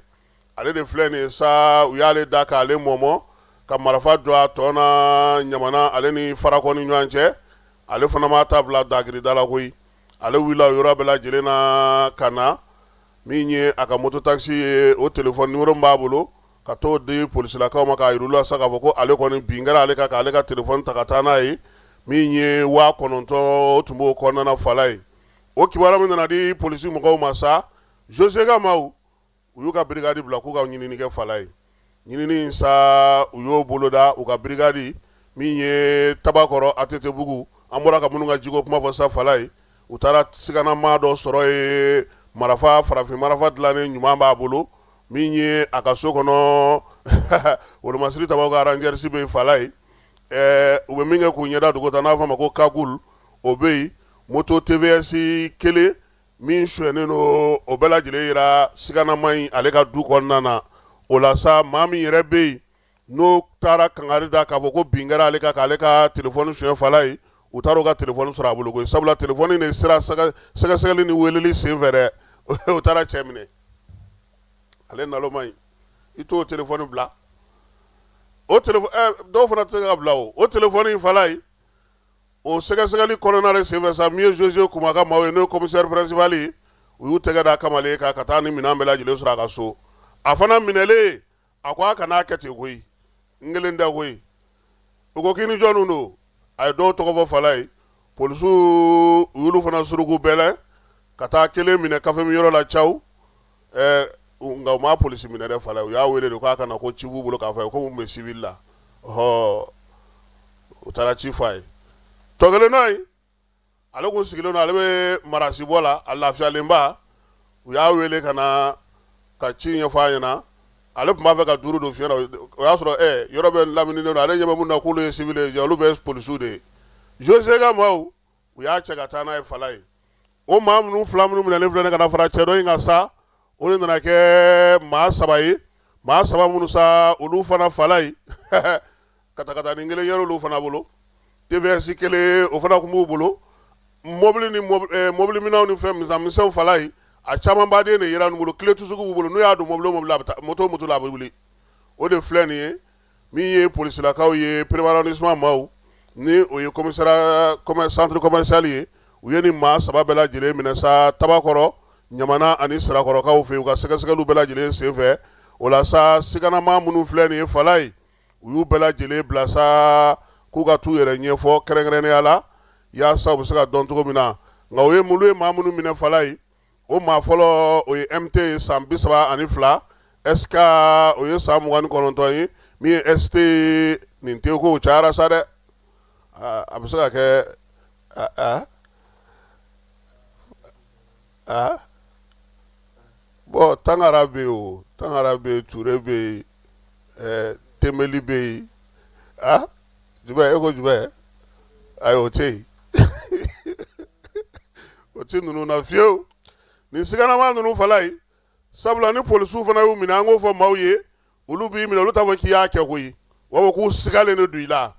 ale de filɛ nin ye sa, u y'ale da k'ale mɔmɔ ka marifa don a tɔn na Ɲamana ale ni Farakɔ ni ɲɔgɔn cɛ. Ale fana ma ta bila dagirida la koyi, ale wulila o yɔrɔ bɛɛ lajɛlen na ka na min ye a ka moto taxi ye, o téléphone numéro b'a bolo, ka t'o di polisilakaw ma k'a yir'u la sa k'a fɔ ko ale kɔni bin kɛra ale kan k'ale ka téléphone ta ka taa n'a ye, min ye 9000, o tun b'o kɔnɔna na Falaye. O kibaruya min nana di polisi mɔgɔw ma sa, Josué ka maaw, u y'u ka brigade bila k'u ka ɲinini kɛ Falaye. Ɲinini in sa, u y'o boloda. U ka brigade min ye Tabakɔrɔ ATT-bugu, an bɔra ka minnu ka jiko kuma fɔ sa Falaye, u taara siganamaa dɔ sɔrɔ yen, marafa, farafin marafa dilannen ɲuman b'a bolo, min ye a ka so kɔnɔ, wolomasiri tabaw ka rangers bɛ yen Falaye, u bɛ min kɛ k'u ɲɛda dogo ta, n'a fɔ a ma ko cagoule, o bɛ yen. Moto TVS kelen min sonyɛnen don, o bɛɛ lajɛlen yera siganama in ale ka du kɔnɔna na. O la sa, maa min yɛrɛ bɛ yen n'o taara kangari da k'a fɔ ko bin kɛra ale kan k'ale ka telefɔni sonya Falaye, u taara u ka telefɔni sɔrɔ a bolo koyi, sabula telefɔni de sera sɛgɛsɛgɛli ni weleli sen fɛ dɛ, u taara cɛ minɛ. Ale naloma in, i t'o telefɔni bila, o dɔw fana tɛ se ka bila o telefɔni in Falaye. O sɛgɛsɛgɛli kɔnɔna de senfɛ sa, min ye Josué Kuma ka maaw ye, n'o ye commissaire principal ye, u y'u tɛgɛ da kamalen kan ka taa ni minɛn bɛɛ lajɛlen sɔrɔ a ka so. A fana minɛlen, a ko a kana kɛ ten koyi, n kelen tɛ koyi. U ko k'i ni jɔnw don? A ye dɔw tɔgɔ fɔ Falaye. Polisiw, u y'olu fana suruku bɛlɛn ka taa kelen minɛ kafe min yɔrɔ la caw. Nka u ma polisi minɛ dɛ Falaye, u y'a wele de k'a ka na, ko ci b'u bolo k'a fɔ a ye, ko mun bɛ civil la. Ɔhɔ, u taara ci fɔ a ye. Tɔ kelen dɔ in, ale kun sigilen don, ale bɛ marasibɔ la, a lafiyalenba. U y'a wele ka na ka ci ɲɛfɔ a ɲɛna. Ale tun b'a fɛ ka duuru don fiɲɛ na, o y'a sɔrɔ yɔrɔ bɛɛ lamininen don. Ale ɲɛ bɛ mun na k'olu ye civil ye, olu bɛ polisiw de ye. Josué ka maaw, u y'a cɛ ka taa n'a ye Falaye. O maa minnu fila minnu minɛlen filɛ ka na fara cɛ dɔ in kan sa, o de nana kɛ maa saba ye. Maa saba minnu sa, olu fana Falaye, katakatanin kelen yɛrɛ olu fana bolo, TVS kelen o fana tun b'u bolo, mobili ni mobili minɛnw ni fɛn misɛnmisɛnw Falaye, a caman baden de yera bolo. Clé tusugu b'u bolo, n'u y'a don mobili o mobili la, a bɛ taa moto o moto la, a bɛ wuli. O de filɛ nin ye, min ye polisilakaw ye, premier arrondissement maaw, ni o ye commissariat centre commercial ye, u ye nin maa saba bɛɛ lajɛlen minɛ sa Tabakɔrɔ, Ɲamana ani Sirakɔrɔkaw fɛ, u ka sɛgɛsɛgɛliw bɛɛ lajɛlen senfɛ. O la sa, siganamaa minnu filɛ nin ye Falaye, u y'u bɛɛ lajɛlen bila sa k'u ka t'u yɛrɛ ɲɛfɔ kɛrɛnkɛrɛnnenya la, yaasa u bɛ se ka dɔn cogo min na. Nka u ye olu ye maa minnu minɛ Falaye, o maa fɔlɔ, o ye MT ye, san 32, SK, o ye san 29 ye, min ye ST ye. Nin tɛ ko cayara sa dɛ, a bɛ se ka kɛ a bon, Tangara bɛ yen, o Tangara bɛ yen, Ture bɛ yen, Tembeli bɛ yen, a jumɛn e ko jumɛn? Ayi, o tɛ yen, o tɛ ninnu na fiyewu, nin siganama ninnu Falaye, sabula ni polisiw fana y'u minɛ, an k'o fɔ maaw ye. Olu b'i minɛ, olu t'a fɔ k'i y'a kɛ koyi, u b'a fɔ k'u sigalen de don i la.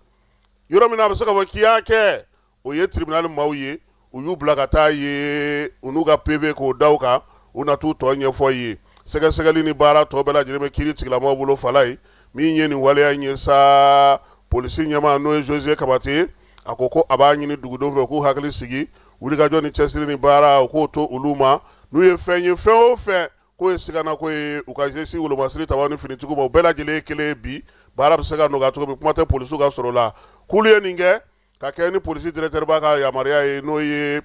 Yɔrɔ min na a bɛ se k'a fɔ k'i y'a kɛ, o ye tribunal maaw ye, u y'u bila ka taa ye, u n'u ka PV k'o da u kan, u na t'u tɔ ɲɛfɔ ye. Sɛgɛsɛgɛli ni baara tɔ bɛɛ lajɛlen bɛ kiiri tigilamɔgɔw bolo. Falaye, min ye nin waleya in ye sa, polisi ɲɛmaa n'o ye Jose Kabate ye, a ko ko a b'a ɲini dugudenw fɛ k'u hakili sigi, wulikajɔ ni cɛsiri ni baara, u k'o to olu ma. N'u ye fɛn ye, fɛn o fɛn k'o ye siganako ye, u ka ɲɛsin wolomasiri tabaw ni finitigiw ma. U bɛɛ lajɛlen ye kelen ye bi, baara bɛ se ka nɔgɔya cogo min, kuma tɛ polisiw ka sɔrɔ la. K'olu ye nin kɛ ka kɛ ni polisi directeur ba ka yamaruya ye, n'o ye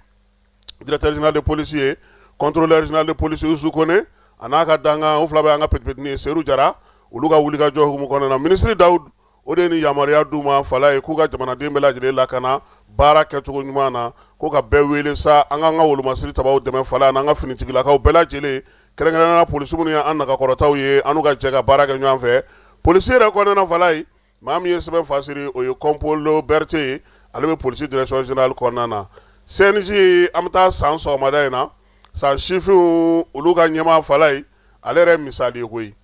directeur général de police ye, contrôleur général de police Usu Kone, a n'a ka dankan, o fila bɛ an ka petipetini ye, Seyidu Jara, olu ka wulikajɔ hukumu kɔnɔna na. Minisiri Dawud, o de ye nin yamaruya d'u ma, Falaye, k'u ka jamanaden bɛɛ lajɛlen lakana baara kɛcogo ɲuman na, ko ka bɛɛ wele sa, an k'an ka wolomasiri tabaw dɛmɛ, Falaye, an ka finitigilakaw bɛɛ lajɛlen, kɛrɛnkɛrɛnnenya la polisi minnu ye an nagakɔrɔtaw ye, an n'u ka jɛ ka baara kɛ ɲɔgɔn fɛ polisi yɛrɛ kɔnɔna na. Falaye, maa min ye sɛbɛn fasiri, o ye Kɔnpolo Berete ye, ale bɛ polisi direction générale kɔnɔna na. CNJ, an bɛ taa san sɔgɔmada in na, san sifinw olu ka ɲɛmaa, Falaye, ale yɛrɛ misali ye koyi.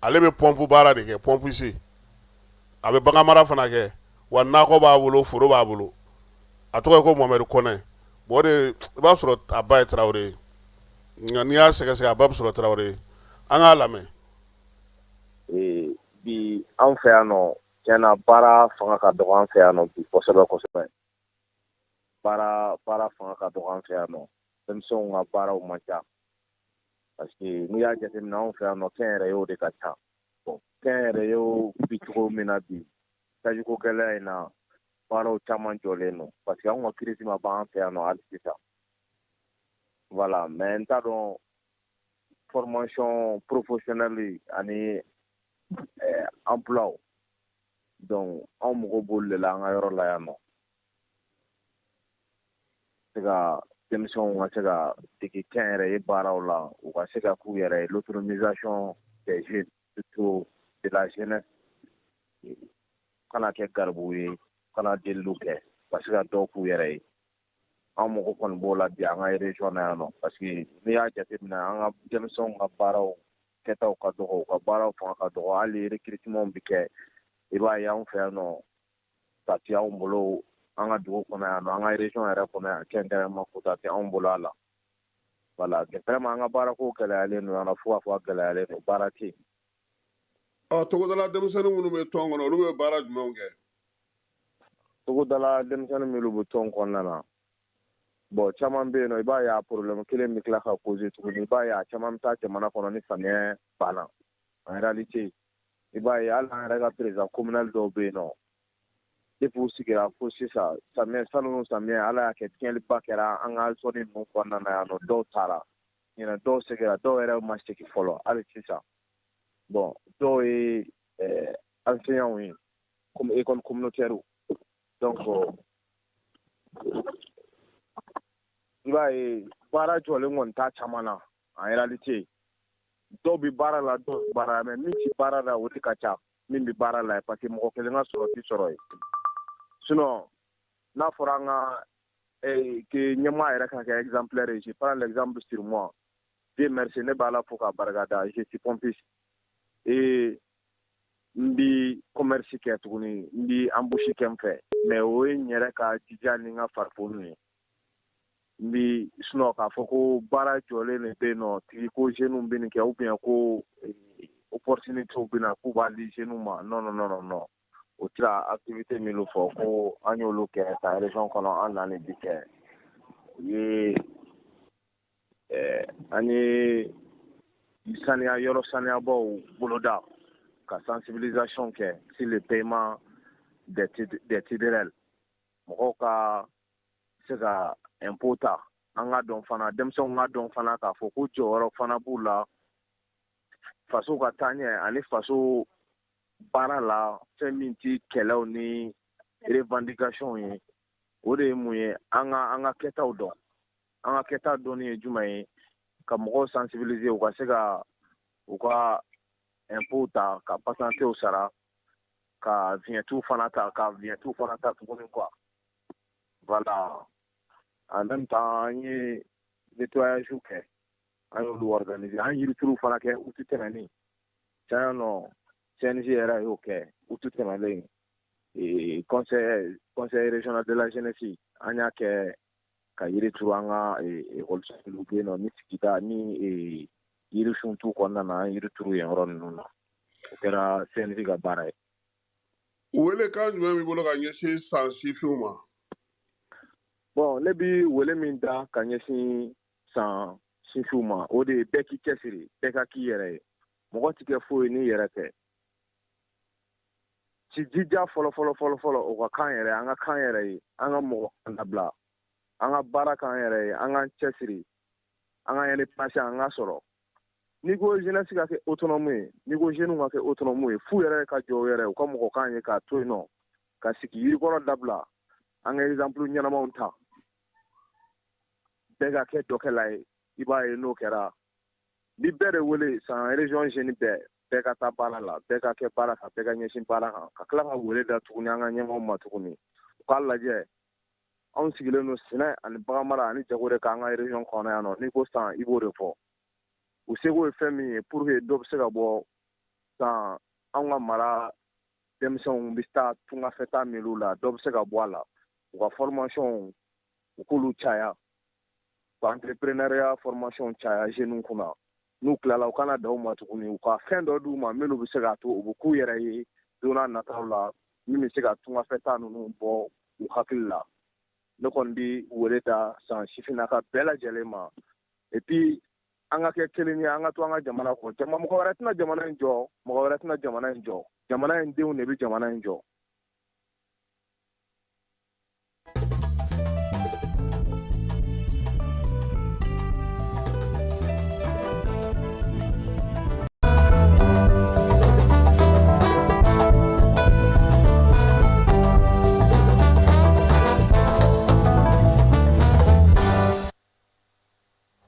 Ale bɛ pɔnpu baara de kɛ, pompiste, a bɛ baganmara fana kɛ, wa nakɔ b'a bolo, foro b'a bolo. A tɔgɔ ye ko Mohamɛdi Kɔnɛ. Bon, o de i b'a sɔrɔ a ba ye Tarawele ye, nka n'i y'a sɛgɛsɛgɛ, a ba bɛ sɔrɔ Tarawele ye. An k'a lamɛn. Bi anw fɛ yan nɔ, tiɲɛ na, baara fanga ka dɔgɔ an fɛ yan nɔ bi kosɛbɛ kosɛbɛ. Baara fanga ka dɔgɔ an fɛ yan nɔ, denmisɛnw ka baaraw man ca, parce que n'i y'a jateminɛ, anw fɛ yan nɔ, kɛnyɛrɛyew de ka ca. Bon, kɛnyɛrɛyew bi cogo min na bi, tajiko gɛlɛya in na, baaraw caman jɔlen don, parce que anw ka crise ma ban an fɛ yan nɔ hali sisan. Voilà, mais n t'a dɔn, formation professionnelle ani emploi, donc anw mago b'olu de la an ka yɔrɔ la yan nɔ, se ka denmisɛnw ka se ka dege kɛnyɛrɛye baaraw la, u ka se ka k'u yɛrɛ ye, l'autonomisation des jeunes, surtout de la jeunesse, kana kɛ garibuw ye, kana deliliw kɛ, ka se ka dɔw k'u yɛrɛ ye. An mago kɔni b'o la bi an ka région na yan nɔ, parce que n'i y'a jateminɛ, an ka denmisɛnw ka baaraw kɛtaw ka dɔgɔ, u ka baaraw fanga ka dɔgɔ. Hali recrutement bɛ kɛ, i b'a ye anw fɛ yan nɔ, ta tɛ anw bolo an ka dugu kɔnɔ yan nɔ, an ka région yɛrɛ kɔnɔ yan kɛrɛnkɛrɛnma, quota tɛ anw bolo a la. Voilà, vraiment, an ka baarako gɛlɛyalen don yan nɔ, fo k'a fɔ a gɛlɛyalen don, baara tɛ yen. Ɔ, togodala denmisɛnnin minnu bɛ tɔn kɔnɔ, olu bɛ baara jumɛnw kɛ? Togodala denmisɛnnin minnu bɛ tɔn kɔnɔna na, bon, caman bɛ yen nɔ, i b'a ye a problème kelen bɛ tila ka poser tuguni. I b'a ye a caman bɛ taa jamana kɔnɔ ni samiyɛ banna. En réalité, i b'a ye hali an yɛrɛ ka président communal dɔw bɛ yen nɔ, depuis u sigira fo sisan, samiyɛ salon samiyɛ, Ala y'a kɛ tiɲɛliba kɛra an ka zone ninnu kɔnɔna na yan nɔ. Dɔw taara ɲinɛ, dɔw seginna, dɔw yɛrɛ ma segin fɔlɔ hali sisan. Bon, dɔw ye enseignants ye comme école communautaire. Donc i b'a ye baara jɔlen kɔni t'a caman na. En réalité, dɔw bɛ baara la, dɔw bɛ baara la, mais min tɛ baara la, o de ka ca min bɛ baara la, parce que mɔgɔ kelen ka sɔrɔ tɛ sɔrɔ ye. Sinon n'a fɔra an ka que ɲɛmaa yɛrɛ ka kɛ exemplaire ye, je prends l'exemple sur moi. Dieu merci, ne bɛ Ala fo k'a barikada, je suis pompiste et n bi commerce kɛ tuguni, n bi embauche kɛ n fɛ, mais o ye n yɛrɛ ka jija ni n ka farifoni ye. N bi sinon k'a fɔ ko baara jɔlen de bɛ yen nɔ tigi ko jeunes bɛ nin kɛ, ou bien ko opportunité bɛ na k'u b'a di jeunes ma, non, non, non, non, o tɛ. Activité minnu fɔ ko an y'olu kɛ san région kɔnɔ, an na ni bi kɛ, o ye an ye saniya, yɔrɔ saniyabaw boloda, ka sensibilisation kɛ sur le paiement des TDR, mɔgɔw ka se ka impôt ta. An ka dɔn fana, denmisɛnw ka dɔn fana k'a fɔ ko jɔyɔrɔ fana b'u la faso ka taaɲɛ ani faso baara la. Fɛn min ti kɛlɛw ni revendication ye, o de ye mun ye? An ka kɛtaw dɔn. An ka kɛta dɔnni ye jumɛn ye? Ka mɔgɔw sensibiliser u ka se ka u ka impôt ta, ka patentew sara, ka vignette fana ta, ka vignette fana ta tuguni quoi. Voilà, en même temps, an ye nettoyage kɛ, an y'olu organiser, an yirituru fana kɛ uti tɛmɛnen tiɲɛ nɔ. CNJ yɛrɛ y'o kɛ août tɛmɛnen. Conseil régional de la jeunesse, an y'a kɛ ka yiri turu an ka ekɔliso bɛ yen nɔ ni sigida ni yirisun t'u kɔnɔna na, an yiri turu yen yɔrɔ ninnu na. O kɛra CNJ ka baara ye. Welekan jumɛn b'i bolo ka ɲɛsin San sifinw ma? Bon, ne bi wele min da ka ɲɛsin San sifinw ma, o de ye bɛɛ k'i cɛsiri, bɛɛ ka k'i yɛrɛ ye. Mɔgɔ ti kɛ foyi n'i yɛrɛ tɛ. Ci jija fɔlɔ fɔlɔ fɔlɔ fɔlɔ, o ka kan yɛrɛ, an ka kan yɛrɛ ye, an ka mɔgɔ kan dabila, an ka baara k'an yɛrɛ ye, an k'an cɛsiri, an ka indépendance an ka sɔrɔ. N'i ko jeunesse ka kɛ autonome ye, n'i ko jeunes ka kɛ autonome ye, f'u yɛrɛ ka jɔ u yɛrɛ, u ka mɔgɔ kan ye k'a to yen nɔ, ka sigi yirikɔrɔ dabila, an ka exemple ɲɛnamaw ta, bɛɛ ka kɛ dɔkɛla ye. I b'a ye n'o kɛra, ni bɛɛ de wele San région jeune bɛɛ, bɛɛ ka taa baara la, bɛɛ ka kɛ baara kan, bɛɛ ka ɲɛsin baara kan, ka tila ka wele da tuguni an ka ɲɛmaaw ma tuguni, u k'a lajɛ. Anw sigilen don sɛnɛ ani baganmara ani jago de kan an ka région kɔnɔ yan nɔ. N'i ko San, i b'o de fɔ. U seko ye fɛn min ye pour que dɔ bɛ se ka bɔ San, anw ka mara denmisɛnw bɛ taa tungafɛtaa minnu la, dɔ bɛ se ka bɔ a la. U ka formation, u k'olu caya, ka entrepreneuriat formation caya jeunes kunna. N'u tilala, u kana dan u ma tuguni, u ka fɛn dɔ d'u ma minnu bɛ se k'a to u bɛ k'u yɛrɛ ye don n'a nataw la, min bɛ se ka tungafɛtaa ninnu bɔ u hakili la. Ne kɔni bɛ wele da San sifinnaka bɛɛ lajɛlen ma. Et puis an ka kɛ kelen ye, an ka to an ka jamana kɔ. Jama mɔgɔ wɛrɛ tɛna jamana in jɔ, mɔgɔ wɛrɛ tɛna jamana in jɔ, jamana in denw de bɛ jamana in jɔ.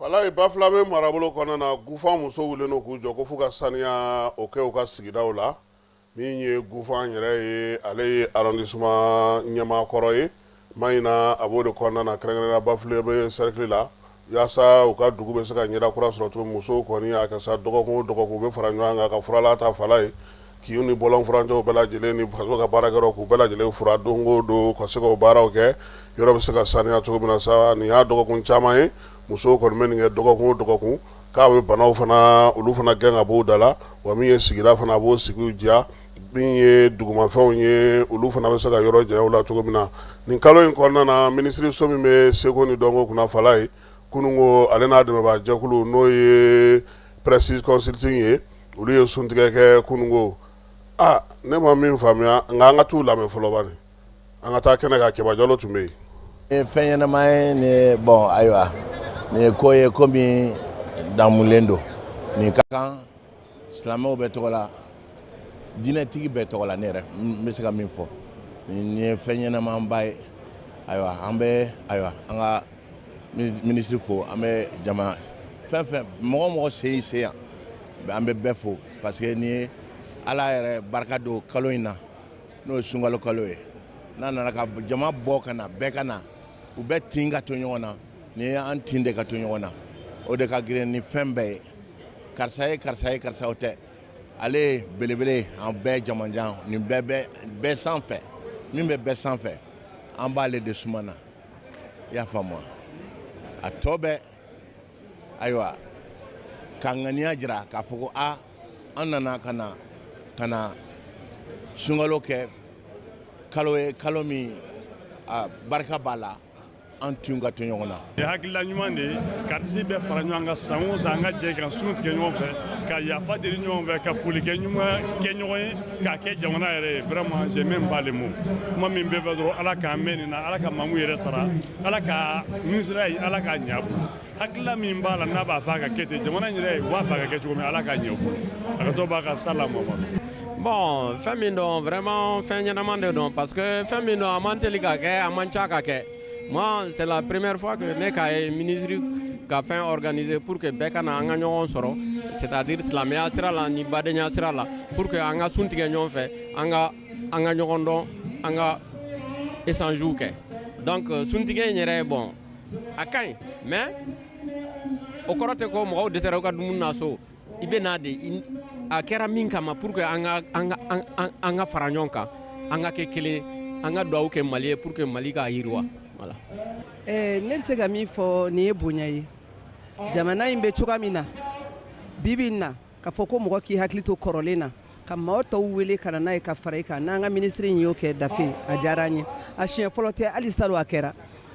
Walayi, Bafulabe marabolo kɔnɔna na, Gufan musow wulilen don k'u jɔ ko f'u ka saniya o kɛ u ka sigidaw la. Min ye Gufan yɛrɛ ye, ale ye arrondissement ɲɛmaa kɔrɔ ye Mahina, a b'o de kɔnɔna na, kɛrɛnkɛrɛnnenya Bafulabe cercle la, yaasa u ka dugu bɛ se ka ɲɛda kura sɔrɔ cogo min. Musow kɔni y'a kɛ sa, dɔgɔkun o dɔgɔkun u bɛ fara ɲɔgɔn kan ka furalan ta fala ye k'i ni bɔlɔn furancɛw bɛɛ lajɛlen ni faso ka baarakɛyɔrɔ k'u bɛɛ lajɛlen furan don o don, ka se k'o baaraw kɛ, yɔrɔ bɛ se ka saniya cogo min na sa. Nin y'a dɔgɔkun caman ye, musow kɔni bɛ nin kɛ dɔgɔkun o dɔgɔkun, k'a bɛ banaw fana olu fana gɛn ka bɔ u da la, wa min ye sigida fana, a b'o sigiw diya, min ye dugumafɛnw ye, olu fana bɛ se ka yɔrɔ janya u la cogo min na. Nin kalo in kɔnɔna na, minisiriso min bɛ seko ni dɔnko kunna, fala ye kununko, ale n'a dɛmɛbaa jɛkulu n'o ye Prestige Consulting ye, olu ye suntigɛ kɛ kununko. Aa, ne ma min faamuya, nka an ka t'u lamɛn fɔlɔ bani, an ka taa kɛnɛ kan. Kɛba Jalo tun bɛ yen. Nin ye fɛn ɲɛnama ye, nin ye bon, ayiwa, nin ye ko ye ko min damulen don. Nin ka kan silamɛw bɛɛ tɔgɔ la, diinɛtigi bɛɛ tɔgɔ la. Ne yɛrɛ n bɛ se ka min fɔ, nin ye fɛn ɲɛnamaba ye. Ayiwa, an bɛ, ayiwa, an ka minisiri fo, an bɛ jama fɛn fɛn, mɔgɔ mɔgɔ sen sen yan, an bɛ bɛɛ fo, parce que nin ye Ala yɛrɛ barika don kalo in na, n'o ye sunkalo kalo ye. N'a nana ka jama bɔ ka na, bɛɛ ka na, u bɛɛ tin ka to ɲɔgɔn na. Nin ye an tin de ka to ɲɔgɔn na, o de ka girin ni fɛn bɛɛ ye. Karisa ye karisa ye karisa, o tɛ. Ale ye belebele, an bɛɛ jamanjan, nin bɛɛ bɛ bɛɛ sanfɛ, min bɛ bɛɛ sanfɛ, an b'ale de suma na. I y'a faamu? A tɔ bɛ, ayiwa, ka ŋaniya jira k'a fɔ ko a an nana ka na sunkalo kɛ kalo ye, kalo min a barika b'a la, an tun ka to ɲɔgɔn na. Hakilila ɲuman de ye ka tisi bɛɛ fara ɲɔgɔn kan san o san, an ka jɛ ka sun tigɛ ɲɔgɔn fɛ, ka yafa deli ɲɔgɔn fɛ, ka foli kɛ ɲuman kɛ ɲɔgɔn ye, k'a kɛ jamana yɛrɛ ye. Vraiment, j'ai même pas les mots. Kuma min bɛ fɛ dɔrɔn, Ala k'an mɛn nin na, Ala ka mamu yɛrɛ sara, Ala ka minisiriya ye, Ala k'a ɲɛ a bolo. Hakilila min b'a la n'a b'a fɛ a ka kɛ ten, jamana in yɛrɛ u b'a fɛ a ka kɛ cogo min, Ala k'a ɲɛ u bolo. A ka to b'a ka sala Mamadu. Bon, fɛn min don, vraiment fɛn ɲɛnama de don, parce que fɛn min don, a man teli ka kɛ, a man ca ka kɛ. Moi, c'est la première fois que ne k'a ye ministre ka fɛn organiser pour que bɛɛ ka na, an ka ɲɔgɔn sɔrɔ, c'est à dire silamɛya sira la ni badenya sira la, pour que an ka sun tigɛ ɲɔgɔn fɛ, an ka ɲɔgɔn dɔn, an ka échange kɛ. Donc suntigɛ in yɛrɛ, bon, a ka ɲi, mais o kɔrɔ tɛ ko mɔgɔw dɛsɛra u ka dumuni na so. I bɛ n'a de a kɛra min kama pour que an ka an ka an ka fara ɲɔgɔn kan, an ka kɛ kelen, an ka dugawu kɛ Mali ye pour que Mali ka yiriwa, voilà. Ne bɛ se ka min fɔ, nin ye bonya ye. Jamana in bɛ cogoya min na bi bi in na, k'a fɔ ko mɔgɔ k'i hakili to kɔrɔlen na, ka maaw tɔw wele ka na n'a ye ka fara i kan, n'an ka minisiri in y'o kɛ dafe, a diyara an ye. A siɲɛ fɔlɔ tɛ, hali salon a kɛra.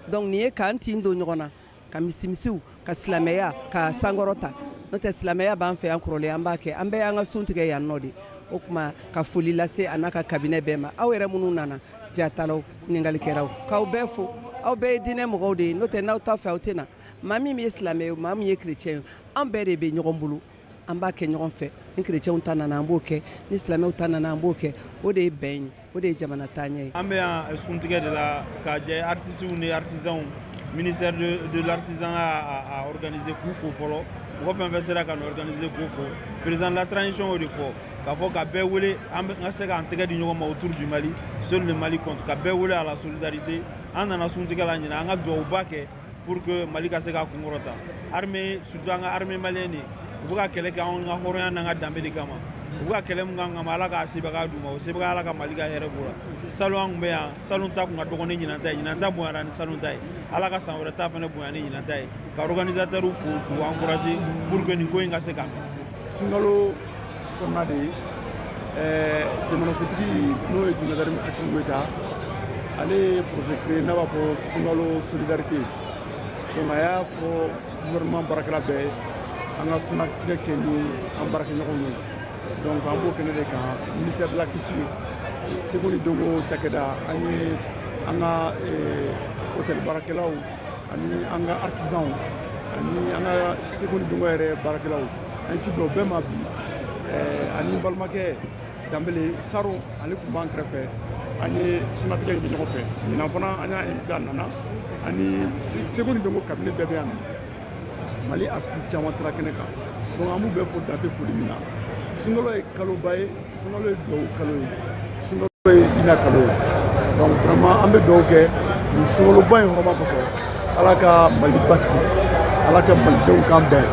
Donc nin ye k'an tin don ɲɔgɔn na, ka misimisiw ka silamɛya ka sankɔrɔta. N'o tɛ, silamɛya b'an fɛ yan kɔrɔlen, an b'a kɛ, an bɛɛ y'an ka sun tigɛ yan nɔ de. O tuma, ka foli lase a n'a ka cabinet bɛɛ ma. Aw yɛrɛ minnu nana, jatalaw, ɲininkalikɛlaw, k'aw bɛɛ fo. Aw bɛɛ ye diinɛ mɔgɔw de ye. N'o tɛ, n'aw t'a fɛ, aw tɛ na. Maa min ye silamɛ ye, maa min ye chrétien ye, an bɛɛ de bɛ ɲɔgɔn bolo, an b'a kɛ ɲɔgɔn fɛ. Ni chrétienw ta nana, an b'o kɛ, ni silamɛw ta nana, an b'o kɛ. O de ye bɛn ye, o de ye jamana taaɲɛ ye. An bɛ yan suntigɛ de la ka jɛ artistes ni artisans, ministère de l'artisanat a organisé, k'u fo fɔlɔ. Mɔgɔ fɛn fɛn sera ka nin organiser, k'o fo. Président de la transition y'o de fɔ, k'a fɔ ka bɛɛ wele, an ka se k'an tɛgɛ di ɲɔgɔn ma autour du Mali, seul le Mali compte, ka bɛɛ wele à la solidarité. An nana suntigɛ la ɲinan, an ka duwawuba kɛ pour que Mali ka se k'a kunkɔrɔta. Armée, surtout an ka armée malienne, u bɛ ka kɛlɛ kɛ anw ka hɔrɔnya n'an ka danbe de kama. U bɛ ka kɛlɛ mun k'an kama, Ala k'a sebaga d'u ma, o sebaga, Ala ka Mali ka hɛrɛ b'o la. Salon an tun bɛ yan, salon ta tun ka dɔgɔn ni ɲinan ta ye, ɲinan ta bonyara ni salon ta ye. Ala ka san wɛrɛ ta fana bonya ni ɲinan ta ye. Ka organisateurs fo, k'u encourager pour que nin ko in ka se ka mɛn. Sunkalo kɔnɔna de ye, jamanakuntigi, n'o ye général Assimi Goïta, ale ye projet créé n'a b'a fɔ sunkalo solidarité. Donc a y'a fɔ gouvernement baarakɛla bɛɛ ye, an ka sunatigɛ kɛ ni an baarakɛɲɔgɔnw ye. Donc an b'o kɛnɛ de kan, ministère de la culture, seko ni dɔnko cakɛda, an ye an ka hôtel baarakɛlaw ani an ka artisans ani an ka seko ni dɔnko yɛrɛ baarakɛlaw, an ye ci bila o bɛɛ ma bi. Ani balimakɛ Danbele Saro, ale tun b'an kɛrɛfɛ, an ye sunatigɛ in kɛ ɲɔgɔn fɛ. Ɲinan fana, an y'a invité, a nana, ani seko ni dɔnko cabinet bɛɛ bɛ yan nɔ. Mali artiste caman sera kɛnɛ kan. Donc an b'u bɛɛ fo dan tɛ foli min na. Sunkalo ye kaloba ye, sunkalo ye dugawu kalo ye, sunkalo ye hinɛ kalo ye. Donc vraiment, an bɛ dugawu kɛ nin sunkaloba in hɔrɔma kosɔn, Ala ka Mali basigi, Ala ka malidenw kan bɛn,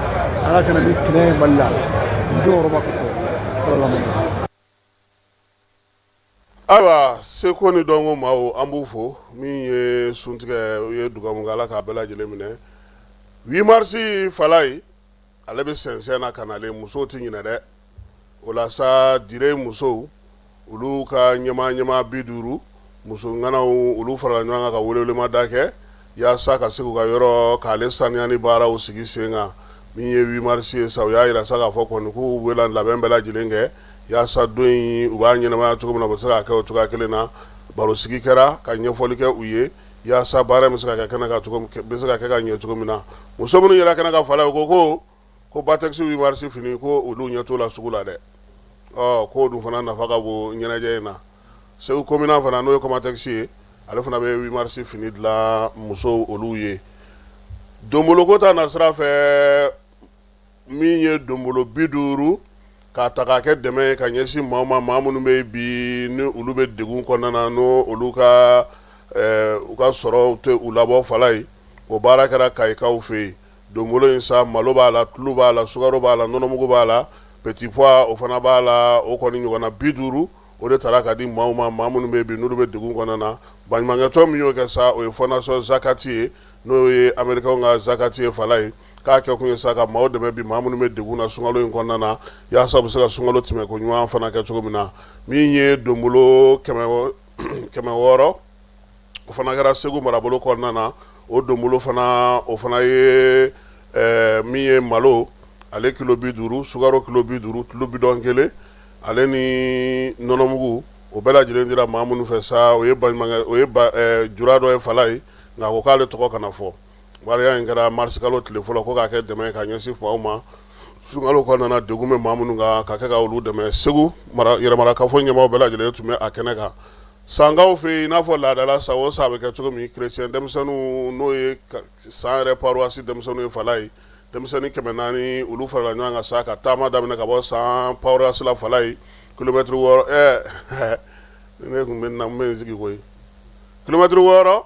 Ala ka na ni kɛnɛ ye Mali la bi don hɔrɔma kosɔn. Salamu. Ayiwa, seko ni dɔnko maaw, an b'u fo. Min ye suntigɛ, u ye dugawu min kɛ, Ala k'a bɛɛ lajɛlen minɛ. 8 mars falaye, ale bɛ sɛnsɛn na ka nalen, musow tɛ ɲinɛ dɛ. O la sa, dire musow, olu ka ɲɛmaa 50 muso ŋanaw, olu farala ɲɔgɔn kan ka welewelemada kɛ yaasa ka se k'u ka yɔrɔ k'ale saniya ni baaraw sigi sen kan. Min ye 8 mars ye sa, u y'a jira sa k'a fɔ kɔni k'u bɛna labɛn bɛɛ lajɛlen kɛ yaasa don in u b'a ɲɛnamaya cogo min na, u bɛ se k'a kɛ o cogoya kelen na. Barosigi kɛra ka ɲɛfɔli kɛ u ye yaasa baara bɛ se ka kɛ kɛnɛ kan cogo bɛ se ka kɛ ka ɲɛ cogo min na. Muso minnu yɛrɛ kɛnɛ kan fala, u ko Batex 8 mars fini, ko olu ɲɛ t'o la sugu la dɛ. Ɔ k'o dun fana nafa ka bon ɲɛnajɛ in na. Segu komina fana, n'o ye Comatex ye, ale fana bɛ 8 mars fini dilan musow olu ye. Donboloko ta nasira fɛ, min ye donbolo 50 k'a ta k'a kɛ dɛmɛ ye ka ɲɛsin maaw ma, maa minnu bɛ bi ni olu bɛ degun kɔnɔna na, n'o olu ka u ka sɔrɔ tɛ u labɔ fala ye, o baara kɛra Kayikaw fɛ yen. Donbolo in sa, malo b'a la, tulu b'a la, sukaro b'a la, nɔnɔmugu b'a la, petit pois o fana b'a la. O kɔni ɲɔgɔnna 50, o de taara ka di maaw ma, maa minnu bɛ bi n'olu bɛ degun kɔnɔna na. Baɲumankɛtɔn min y'o kɛ sa, o ye fondation Zakati ye, n'o ye Américain ka Zakati ye fala ye. K'a kɛ kun ye sa ka maaw dɛmɛ bi, maa minnu bɛ degun na sunkalo in kɔnɔna na, yaasa u bɛ se ka sunkalo tɛmɛko ɲuman fana kɛ cogo min na. Min ye donbolo 600, o fana kɛra Segu marabolo kɔnɔna na. O donbolo fana, o fana ye min ye malo ale kilo 50, sukaro kilo 50, tulu bidɔn kelen, ale ni nɔnɔmugu, o bɛɛ lajɛlen dira maa minnu fɛ sa, o ye baɲumankɛ, o ye jura dɔ ye fala ye, nka a ko k'ale tɔgɔ kana fɔ. Waleya in kɛra marisikalo tile fɔlɔ, ko k'a kɛ dɛmɛ ye ka ɲɛsin faw ma sunkalo kɔnɔna na, degun bɛ maa minnu kan, ka kɛ ka olu dɛmɛ. Segu yɛrɛmarakafo ɲɛmaaw bɛɛ lajɛlen tun bɛ a kɛnɛ kan. Sankaw fɛ yen, i n'a fɔ laadala san o san a bɛ kɛ cogo min, chrétien denmisɛnninw, n'o ye san yɛrɛ paroisse denmisɛnninw ye fala ye, denmisɛnnin 400, olu farala ɲɔgɔn kan sa ka taama daminɛ ka bɔ san paroisse la fala ye, kilomɛtiri 6. Ɛɛ, ne tun bɛ na n bɛ n sigi koyi, kilomɛtiri 6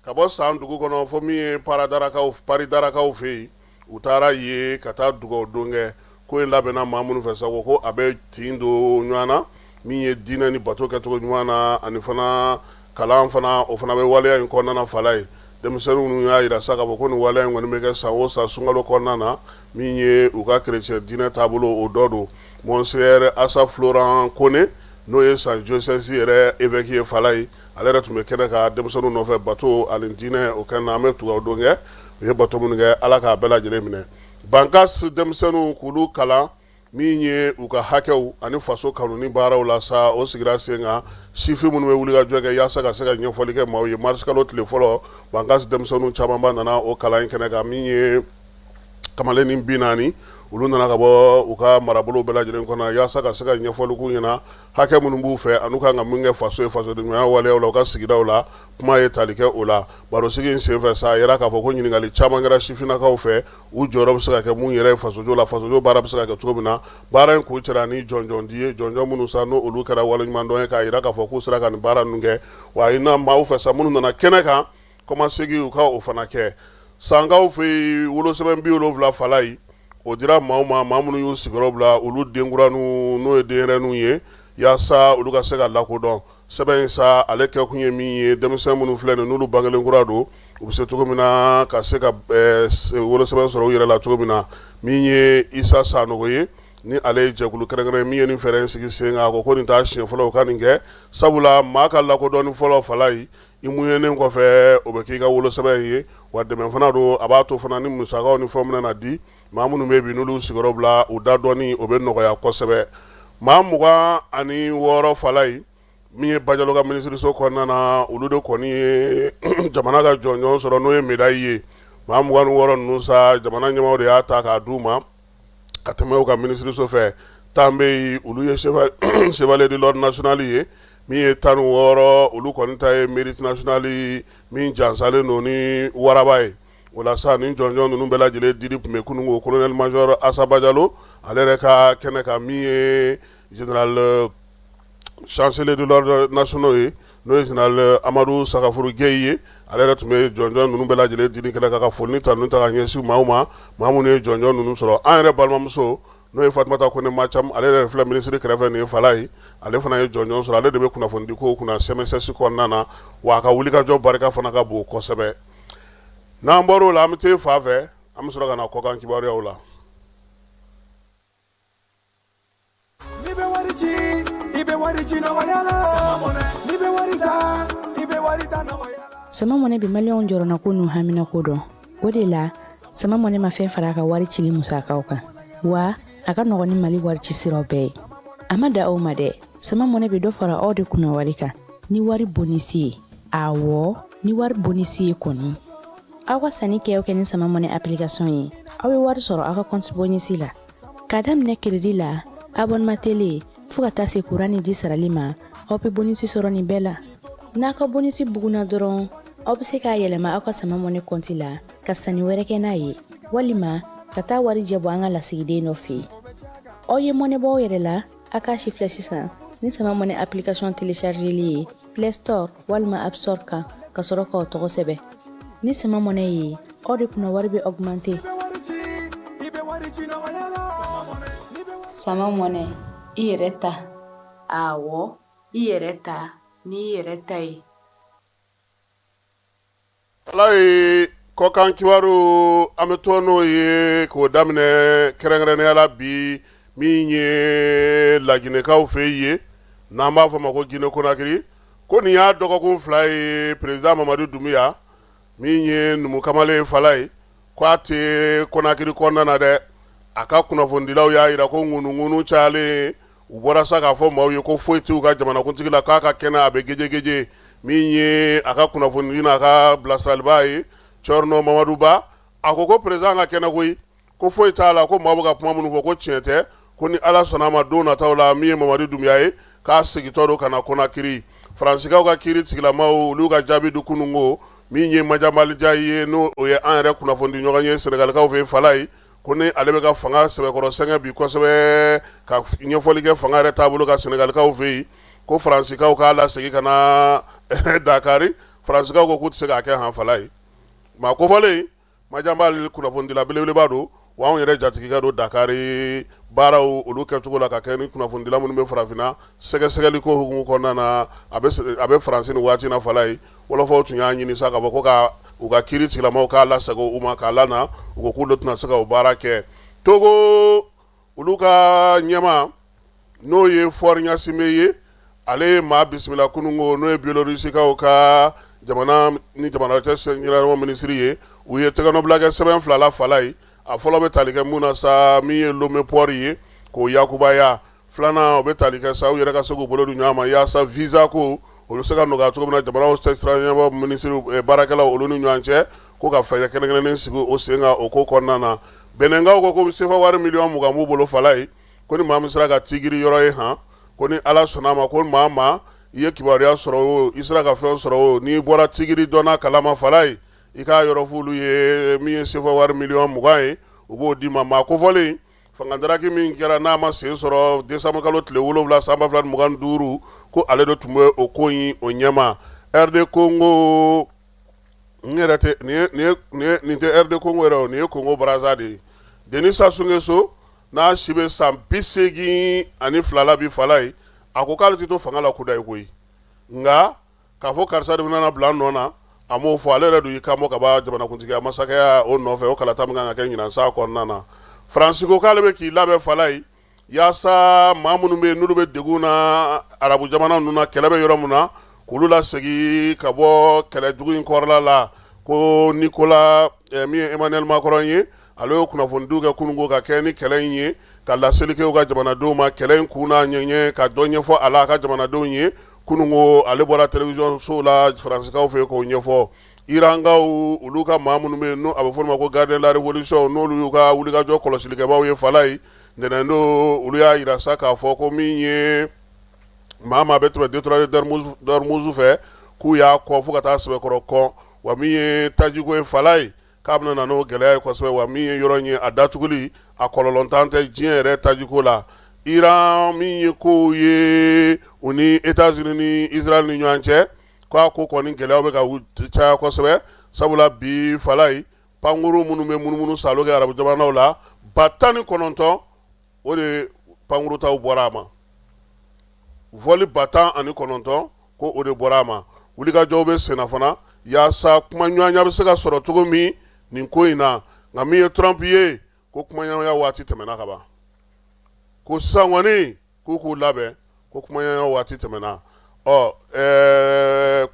ka bɔ san dugu kɔnɔ fo min ye paridarakaw fɛ yen. U taara yen ka taa dugawu don kɛ. Ko in labɛnna maa minnu fɛ sa, ko a bɛ tin don ɲɔgɔn na, min ye diinɛ ni bato kɛcogo ɲuman na, ani fana kalan fana, o fana bɛ waleya in kɔnɔna na. Falaye, denmisɛnnin ninnu y'a jira sa k'a fɔ ko nin waleya in kɔni bɛ kɛ san o san sunkalo kɔnɔna na, min ye u ka chrétien diinɛ taabolo o dɔ don. Monseigneur Asa Florent Kone, n'o ye San diocèse yɛrɛ évêque ye, Falaye, ale yɛrɛ tun bɛ kɛnɛ kan denmisɛnninw nɔfɛ bato ani diinɛ o kɛnɛ na. An bɛ dugawu don kɛ u ye bato minnu kɛ, Ala k'a bɛɛ lajɛlen minɛ. Bankas denmisɛnninw k'olu kalan min ye u ka hakɛw ani faso kanu ni baaraw la sa, o sigira sen kan. Sifin minnu bɛ wulikajɔ kɛ yaasa ka se ka ɲɛfɔli kɛ maaw ye, marisikalo tile fɔlɔ, Bankas denmisɛnninw camanba nana o kalan in kɛnɛ kan. Min ye kamalennin 40, olu nana ka bɔ u ka marabolow bɛɛ lajɛlen kɔnɔ yaasa ka se ka ɲɛfɔli k'u ɲɛna hakɛ minnu b'u fɛ an'u kan ka mun kɛ faso ye, fasodenɲumanya waleyaw la u ka sigidaw la. Kuma ye tali kɛ o la barosigi in senfɛ sa. A yira k'a fɔ ko ɲininkali caman kɛra sifinnakaw fɛ, u jɔyɔrɔ bɛ se ka kɛ mun yɛrɛ ye fasojɔ la, fasojɔ baara bɛ se ka kɛ cogo min na. Baara in kuncɛra ni jɔnjɔn di ye, jɔnjɔn minnu sa n'o olu kɛra waleɲumandɔn ye, k'a yira k'a fɔ k'u sera ka nin baara ninnu kɛ. Wa a ɲinina maaw fɛ sa minnu nana kɛnɛ kan, kɔmasegin u ka o fana kɛ. Sankaw fɛ yen, wolosɛbɛn 70, Falaye, o dira maaw ma, maa minnu y'u sigiyɔrɔ bila, olu denkuraninw, n'o ye denyɛrɛninw ye, yaasa olu ka se ka lakodɔn. Sɛbɛn in sa, ale kɛkun ye min ye, denmisɛn minnu filɛ nin, n'olu bangelen kura don, u bɛ se cogo min na ka se ka wolosɛbɛn sɔrɔ u yɛrɛ la cogo min na. Min ye Isa Sanogo ye, ni ale ye jɛkulu kɛrɛnkɛrɛn min ye nin fɛɛrɛ in sigi sen kan, a ko ko nin t'a siɲɛ fɔlɔ u ka nin kɛ, sabula maa ka lakodɔnni fɔlɔ, Falaye, i muɲɛnen kɔfɛ, o bɛ k'i ka wolosɛbɛn ye. Wa dɛmɛ fana don, a b'a to fana ni musakaw ni fɛnw bɛna na di maa minnu bɛ bi n'olu sigiyɔrɔ bila, u da dɔnni o bɛ nɔgɔya kosɛbɛ. Maa 26, Falaye, min ye Bajalo ka minisiriso kɔnɔna na, olu de kɔni ye jamana ka jɔnjɔn sɔrɔ, n'o ye médaille ye. Maa 26 ninnu sa, jamana ɲɛmaaw de y'a ta k'a d'u ma ka tɛmɛ u ka minisiriso fɛ. 10 bɛ yen, olu ye chevalier de l'ordre national ye. Min ye 16, olu kɔni ta ye mérite national min jansalen don ni waraba ye. O la sa, ni jɔnjɔn ninnu bɛɛ lajɛlen dili tun bɛ kunun ko colonel major Asa Bajalo ale yɛrɛ ka kɛnɛ kan, min ye général chancelier de l'ordre national ye, n'o ye général Amadu Sagafuru Geyi ye. Ale yɛrɛ tun bɛ jɔnjɔn ninnu bɛɛ lajɛlen dili kɛnɛ kan, ka foli ni tanu ta ka ɲɛsin maaw ma, maa minnu ye jɔnjɔn ninnu sɔrɔ. An yɛrɛ balimamuso, n'o ye Fatumata Kone Macam, ale yɛrɛ filɛ minisiri kɛrɛfɛ nin ye, Falaye, ale fana ye jɔnjɔn sɔrɔ. Ale de bɛ kunnafonidi ko kunna CMSS kɔnɔna na, wa a ka wulikajɔ barika fana ka bon kosɛbɛ. N'an bɔr'o la, an bɛ taa fan fɛ, an bɛ sɔrɔ ka na kɔkan kibaruyaw la. N'i bɛ wari ci, i bɛ wari ci nɔgɔya la. N'i bɛ wari ta, i bɛ wari ta nɔgɔya la. Sama Mɔnɛ bɛ maliyɛnw jɔrɔnako n'u haminako dɔn. O de la, Sama Mɔnɛ ma fɛn fara a ka wari cili musakaw kan, wa a ka nɔgɔn ni Mali wari ci siraw bɛɛ ye. A ma dan o ma dɛ, Sama Mɔnɛ bɛ dɔ fara aw de kunna wari kan ni wari bonisi ye. Awɔ, ni wari bonisi ye kɔni. Aw ka sanni kɛ o kɛ ni Sama Mɔnɛ application ye, aw bɛ wari sɔrɔ aw ka compte bonisi la. K'a daminɛ crédit la, abonnement télé, fo ka taa se courant ni ji sarali ma, aw bɛ bonisi sɔrɔ nin bɛɛ la. N'a ka bonisi bugunna dɔrɔn, aw bɛ se k'a yɛlɛma aw ka Sama Mɔnɛ compte la ka sanni wɛrɛ kɛ n'a ye, walima ka taa warijɛ bɔ an ka lasigiden dɔ fɛ yen. Aw ye mɔnɛ bɔ aw yɛrɛ la, a k'a sifilɛ sisan ni Sama Mɔnɛ application téléchargeli ye Play Store walima App Store kan, ka sɔrɔ k'aw tɔgɔ sɛbɛn. Ni Sama Mɔnɛ ye, aw de kunna wari bɛ augmenter. Sama Mɔnɛ, i yɛrɛ ta. Awɔ, i yɛrɛ ta n'i yɛrɛ ta ye. Ala ye kɔkan kibaru, an bɛ to n'o ye k'o daminɛ kɛrɛnkɛrɛnnenya la bi, min ye laginɛkaw fɛ yen, n'an b'a fɔ ma ko Guinée Conakry. Ko nin y'a dɔgɔkun 2 ye, président Mamadi Doumbouya, min ye numu kamalen Falaye, ko a tɛ Conakry kɔnɔna na dɛ. A ka kunnafonidilaw y'a jira ko ŋunuŋunu cayalen, u bɔra sa k'a fɔ maaw ye ko foyi t'u ka jamanakuntigi la, k'a ka kɛnɛ, a bɛ gejegeje. Min ye a ka kunnafoni n'a ka bilasiralibaa ye, Thierno Mamadou Ba, a ko ko président ka kɛnɛ koyi, ko foyi t'a la, ko maaw bɛ ka kuma minnu fɔ, ko tiɲɛ tɛ, ko ni Ala sɔnna a ma, don nataw la, min ye Mamadi Doumbouya ye, k'a segintɔ don ka na Conakry. Faransikaw ka kiiri tigilamaw, olu ka jaabi di kunun ko min ye Madiambal Diagne ye, n'o ye an yɛrɛ kunnafonidi ɲɔgɔn ye Senegalikaw fɛ, Falaye, ko ni ale bɛ ka fanga sɛbɛkɔrɔ sɛgɛn bi kosɛbɛ, ka ɲɛfɔli kɛ fanga yɛrɛ taabolo kan Senegalikaw fɛ yen, ko Faransikaw k'a lasegin ka na Dakari. Faransikaw ko k'u tɛ se k'a kɛ han, Falaye. Maa kofɔlen Madiambal, kunnafonidila belebeleba don. Wa anw yɛrɛ jatigikɛ don Dakari baaraw olu kɛcogo la ka kɛ ni kunnafonidila minnu bɛ farafinna sɛgɛsɛgɛli ko hukumu kɔnɔna na, a bɛ Faransi nin waati na Falaye. Wɔlɔfɔw tun y'a ɲini sa k'a fɔ ko ka u ka kiiri tigilamaaw k'a lasegin u ma k'a lana, u ko k'olu tɛna se ka o baara kɛ. Togo olu ka ɲɛmaa n'o ye Faure Gnassingbé ye, ale ye maa bisimila kununko n'o ye Biélorussie-kaw ka jamana ni jamana cɛ ɲɛnabɔ minisiri ye. U ye tɛgɛnɔbila kɛ sɛbɛn fila la Falaye. A fɔlɔ bɛ tali kɛ mun na sa, min ye Lomé port ye k'o yakubaya. Filanan o bɛ tali kɛ sa u yɛrɛ ka se k'u bolo di ɲɔgɔn ma yaasa visa ko o bɛ se ka nɔgɔya cogo min na jamanaw cɛsira ɲɛnabɔ minisiri baarakɛlaw olu ni ɲɔgɔn cɛ, ko ka fɛɛrɛ kɛrɛnkɛrɛnnen sigi o sen kan o ko kɔnɔna na. Benɛnkaw ko ko sefa wari miliyɔn 20 b'u bolo Falaye, ko ni maa min sera ka tigiri yɔrɔ ye han, ko ni Ala sɔnna a ma, ko maa maa i ye kibaruya sɔrɔ o, i sera ka fɛn sɔrɔ o, n'i bɔra tigiri dɔnna kalama Falaye, i k'a yɔrɔ f'olu ye min ye sefa wari miliyɔn 20 ye, u b'o d'i ma. Maa kofɔlen fangadaraki min kɛra n'a ma sen sɔrɔ décembre kalo tile 7 san 2025, ko ale de tun bɛ o ko in o ɲɛma. RD Congo n yɛrɛ tɛ nin tɛ RD Congo yɛrɛ o, nin ye Congo Brazza de ye. Denis Sassou Nguesso n'a si bɛ san 82 la bi Falaye, a ko k'ale tɛ to fanga la kudayi koyi, nka k'a fɔ karisa de bɛna bila nɔ na, a m'o fɔ. Ale yɛrɛ dun y'i kan bɔ ka bɔ jamanakuntigiya masakɛya o nɔfɛ o kalata min kan ka kɛ ɲinan san kɔnɔna na. Faransi ko k'ale bɛ k'i labɛn Falaye yaasa maa minnu bɛ yen n'olu bɛ degun na arabu jamana ninnu na, kɛlɛ bɛ yɔrɔ min na, k'olu lasegin ka bɔ kɛlɛ jugu in kɔrɔla la. Ko Nicolas min ye Emmanuel Macron ye, ale ye kunnafonidiw kɛ kununko ka kɛ ni kɛlɛ in ye, ka laseli kɛ u ka jamanadenw ma kɛlɛ in kun n'a ɲɛɲɛ, ka dɔ ɲɛfɔ a la a ka jamanadenw ye. Kununko ale bɔra télévision so la Faransikaw fɛ k'o ɲɛfɔ. Irankaw olu ka maa minnu bɛ yen n'o a bɛ fɔ olu ma ko garde de la révolution, n'olu y'u ka wulikajɔ kɔlɔsilikɛbaaw ye Falaye, ntɛnɛn don olu y'a jira sa k'a fɔ ko min ye maa maa bɛ tɛmɛ détroit d'Ormuz fɛ, k'u y'a kɔn fo ka taa sɛbɛkɔrɔ kɔn. Wa min ye tajiko ye Falaye, k'a bɛna na n'o gɛlɛya ye kosɛbɛ. Wa min ye yɔrɔ in ye, a datuguli a kɔlɔlɔntan tɛ diɲɛ yɛrɛ tajiko la. Iran min ye kow ye u ni États-Unis ni Israël ni ɲɔgɔn cɛ, k'a ko kɔni gɛlɛyaw bɛ ka caya kosɛbɛ, sabula bi Falaye, pankuru minnu bɛ munumunu saalo kɛ arabu jamanaw la, 19,000 o de pankurutaw bɔra a ma. Vol 19,000 ko o de bɔra a ma. Wulikajɔw bɛ senna fana yaasa kumaɲɔgɔnya bɛ se ka sɔrɔ cogo min nin ko in na. Nka min ye Trump ye, ko kumaɲɔgɔnya waati tɛmɛna ka ban, ko sisan kɔni k'u k'u labɛn, ko kumaɲɔgɔnya waati tɛmɛna. Ɔ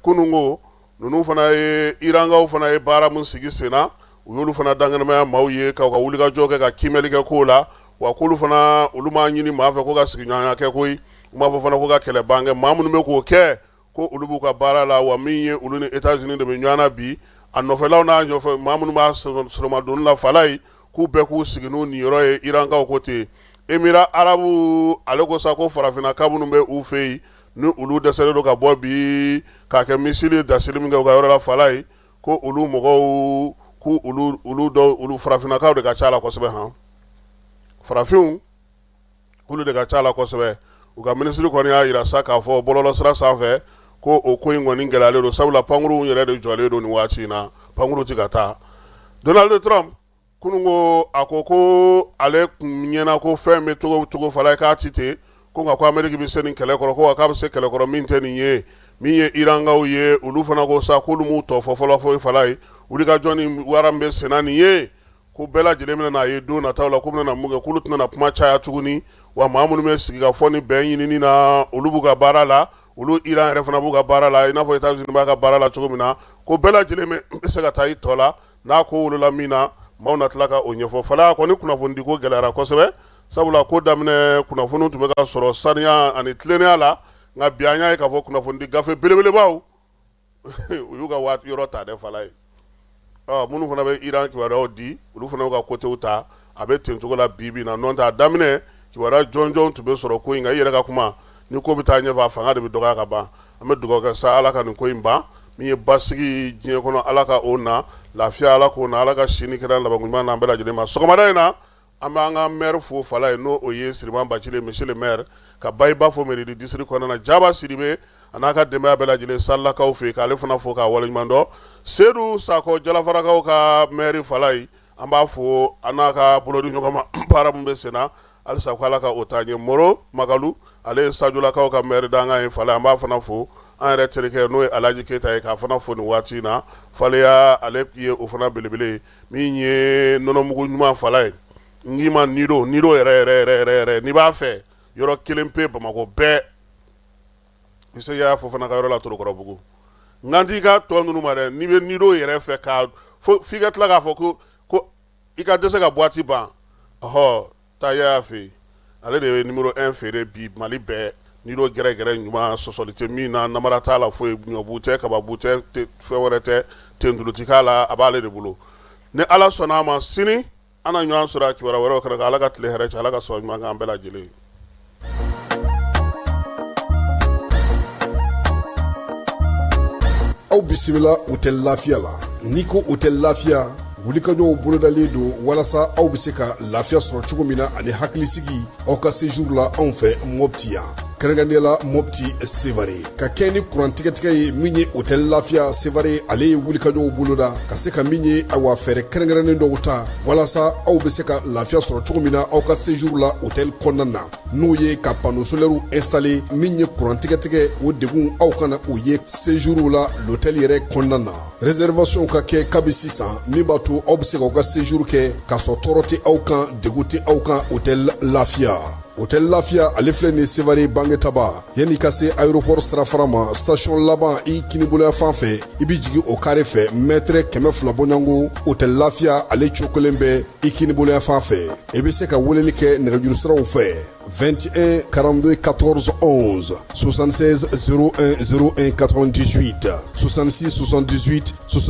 kununko ninnu fana ye Irankaw fana ye baara min sigi senna, u y'olu fana dankɛnɛmaya maaw ye ka u ka wulikajɔ kɛ ka kiimɛli kɛ kow la. Wa k'olu fana olu m'a ɲini maa fɛ ko ka sigiɲɔgɔnya kɛ koyi, u m'a fɔ fana ko ka kɛlɛ ban kɛ. Maa minnu bɛ k'o kɛ, ko olu b'u ka baara la. Wa min ye olu ni États-Unis de bɛ ɲɔgɔn na bi, a nɔfɛlaw n'a ɲɔfɛ maa minnu b'a solomadonni la Falaye, k'u bɛɛ k'u sigi n'u niyɔrɔ ye. Irankaw ko ten. Émirats arabes ale ko sa ko farafinnaka minnu bɛ u fɛ yen ni olu dɛsɛlen don ka bɔ bi k'a kɛ missile dasili min kɛ u ka yɔrɔ la Falaye, ko olu mɔgɔw k'u olu dɔw olu farafinnakaw de ka ca la kosɛbɛ han, farafinw k'olu de ka ca la kosɛbɛ. U ka minisiri kɔni y'a jira sa k'a fɔ bɔlɔlɔsira sanfɛ ko o ko in kɔni gɛlɛyalen don, sabula pankuruw yɛrɛ de jɔlen don nin waati in na, pankuru tɛ ka taa. Donald Trump kunun ko a ko ko ale kun ɲɛna ko fɛn bɛ cogo cogo Falaye k'a ti ten, ko nka ko Ameriki bɛ se nin kɛlɛ kɔrɔ, ko k'a bɛ se kɛlɛ kɔrɔ min tɛ nin ye. Min ye Irankaw ye, olu fana ko sa k'olu m'u tɔ fɔ fɔlɔ foyi Falaye, wulikajɔ ni wara min bɛ senna nin ye, ko bɛɛ lajɛlen bɛna n'a ye don nataw la, k'u bɛna mun kɛ, k'olu tɛna kuma caya tuguni. Wa maa minnu bɛ sigi ka fɔ ni bɛn ɲinini na, olu b'u ka baara la, olu Iran yɛrɛ fana b'u ka baara la, i n'a fɔ États-Unis b'a ka baara la cogo min na, ko bɛɛ lajɛlen bɛ se ka taa i tɔ la n'a ko wolola min na, maaw na tila ka o ɲɛfɔ. Falaye kɔni kunnafonidi ko gɛlɛyara kosɛbɛ, sabula ko daminɛ kunnafoni tun bɛ ka sɔrɔ saniya ani tilennenya la, nka bi an y'a ye k'a fɔ kunnafonidi gafe belebelebaw u y'u ka waati yɔrɔ ta dɛ Falaye. Minnu fana bɛ Iran kibaruyaw di, olu fana y'u ka côtéw ta, a bɛ ten cogo la bi bi na. N'o tɛ a daminɛ kibaruya jɔnjɔn tun bɛ sɔrɔ ko in kan. I yɛrɛ ka kuma ni ko bɛ taa ɲɛfɛ, a fanga de bɛ dɔgɔya ka ban. An bɛ dugawu kɛ sa Ala ka nin ko in ban. Min ye basigi diɲɛ kɔnɔ, Ala ka o na, lafiya Ala k'o na, Ala ka si ni kɛnɛya labanko ɲuman n'an bɛɛ lajɛlen ma. Sɔgɔmada in na, an b'an ka maire fo Falaye, n'o o ye Siriman Bacili, monsieur le maire, ka Bayiba fo mairie du district kɔnɔna na, Jaba Sidibe a n'a ka denbaya bɛɛ lajɛlen Salakaw fɛ yen, k'ale fana fo k'a waleɲuman dɔn. Sedu Sakɔ, Jalafarakaw ka maire Falaye, An b'a fo an n'a ka bolodi ɲɔgɔn ma baara min bɛ sen na halisa ko Ala ka o taa ɲɛ. Moro Magalu, ale ye Sajolakaw ka maire dankan ye Fale, an b'a fana fo. An yɛrɛ terikɛ n'o ye Alaji Keyita ye, k'a fana fo nin waati in na Faleya, ale ye o fana belebele ye. Min ye nɔnɔmugu ɲuman fala ye, n k'i ma Nido, Nido yɛrɛ yɛrɛ yɛrɛ yɛrɛ yɛrɛ, n'i b'a fɛ yɔrɔ kelen pe Bamakɔ bɛɛ, i se y'a fɔ fana ka yɔrɔ la Torokɔrɔbugu. N kan t'i ka tɔ ninnu ma dɛ, n'i bɛ Nido yɛrɛ fɛ ka fo f'i ka tila k'a fɔ ko i ka dɛsɛ ka boîte ban, ɔhɔ, taa y'a fɛ yen. Ale de ye numéro 1 feere bi Mali bɛɛ. Nido gɛrɛgɛrɛ ɲuman, sɔsɔli tɛ min na, namara t'a la foyi, ɲɔbu tɛ, kababu tɛ, fɛn wɛrɛ tɛ, tentulu tɛ k'a la, a b'ale de bolo. Ni Ala sɔnna a ma, sini an na ɲɔgɔn sɔrɔ a kibaruya wɛrɛw kɛnɛ kan. Ala ka tile hɛrɛ cɛ, Ala ka sɔn ɲuman k'an bɛɛ lajɛlen ye. Aw bisimila hôtel Lafiya la. N'i ko hôtel Lafiya, wulikajɔw bolodalen don walasa aw bɛ se ka lafiya sɔrɔ cogo min na ani hakilisigi aw ka séjour la anw fɛ Mopti yan, kɛrɛnkɛrɛnnenya la Mopti Sevare. Ka kɛ ni kuran tigɛtigɛ ye, min ye hôtel Lafiya Sevare, ale ye wulikajɔw boloda ka se ka min ye awa fɛɛrɛ kɛrɛnkɛrɛnnen dɔw ta walasa aw bɛ se ka lafiya sɔrɔ cogo min na aw ka séjour la hôtel kɔnɔna na, n'o ye ka panneau solaire installer. Min ye kuran tigɛtigɛ, o degun aw kana o ye séjour la l'hôtel yɛrɛ kɔnɔna na. Réservation ka kɛ kabi sisan, min b'a to aw bɛ se k'aw ka séjour kɛ k'a sɔrɔ tɔɔrɔ tɛ aw kan, degun tɛ aw kan hôtel Lafiya. Hôtel Lafiya, ale filɛ nin Sevare Bangetaba, yanni ka se aéroport sirafara ma, station laban i kiniboloya fan fɛ, i bɛ jigin o kare fɛ mètre 200 bɔɲɔgɔnko. Hôtel Lafiya, ale cokolen bɛ i kiniboloya fan fɛ. I bɛ se ka weleli kɛ nɛgɛjuru siraw fɛ 21 42 14 11, 76 01 01 98, 66 78.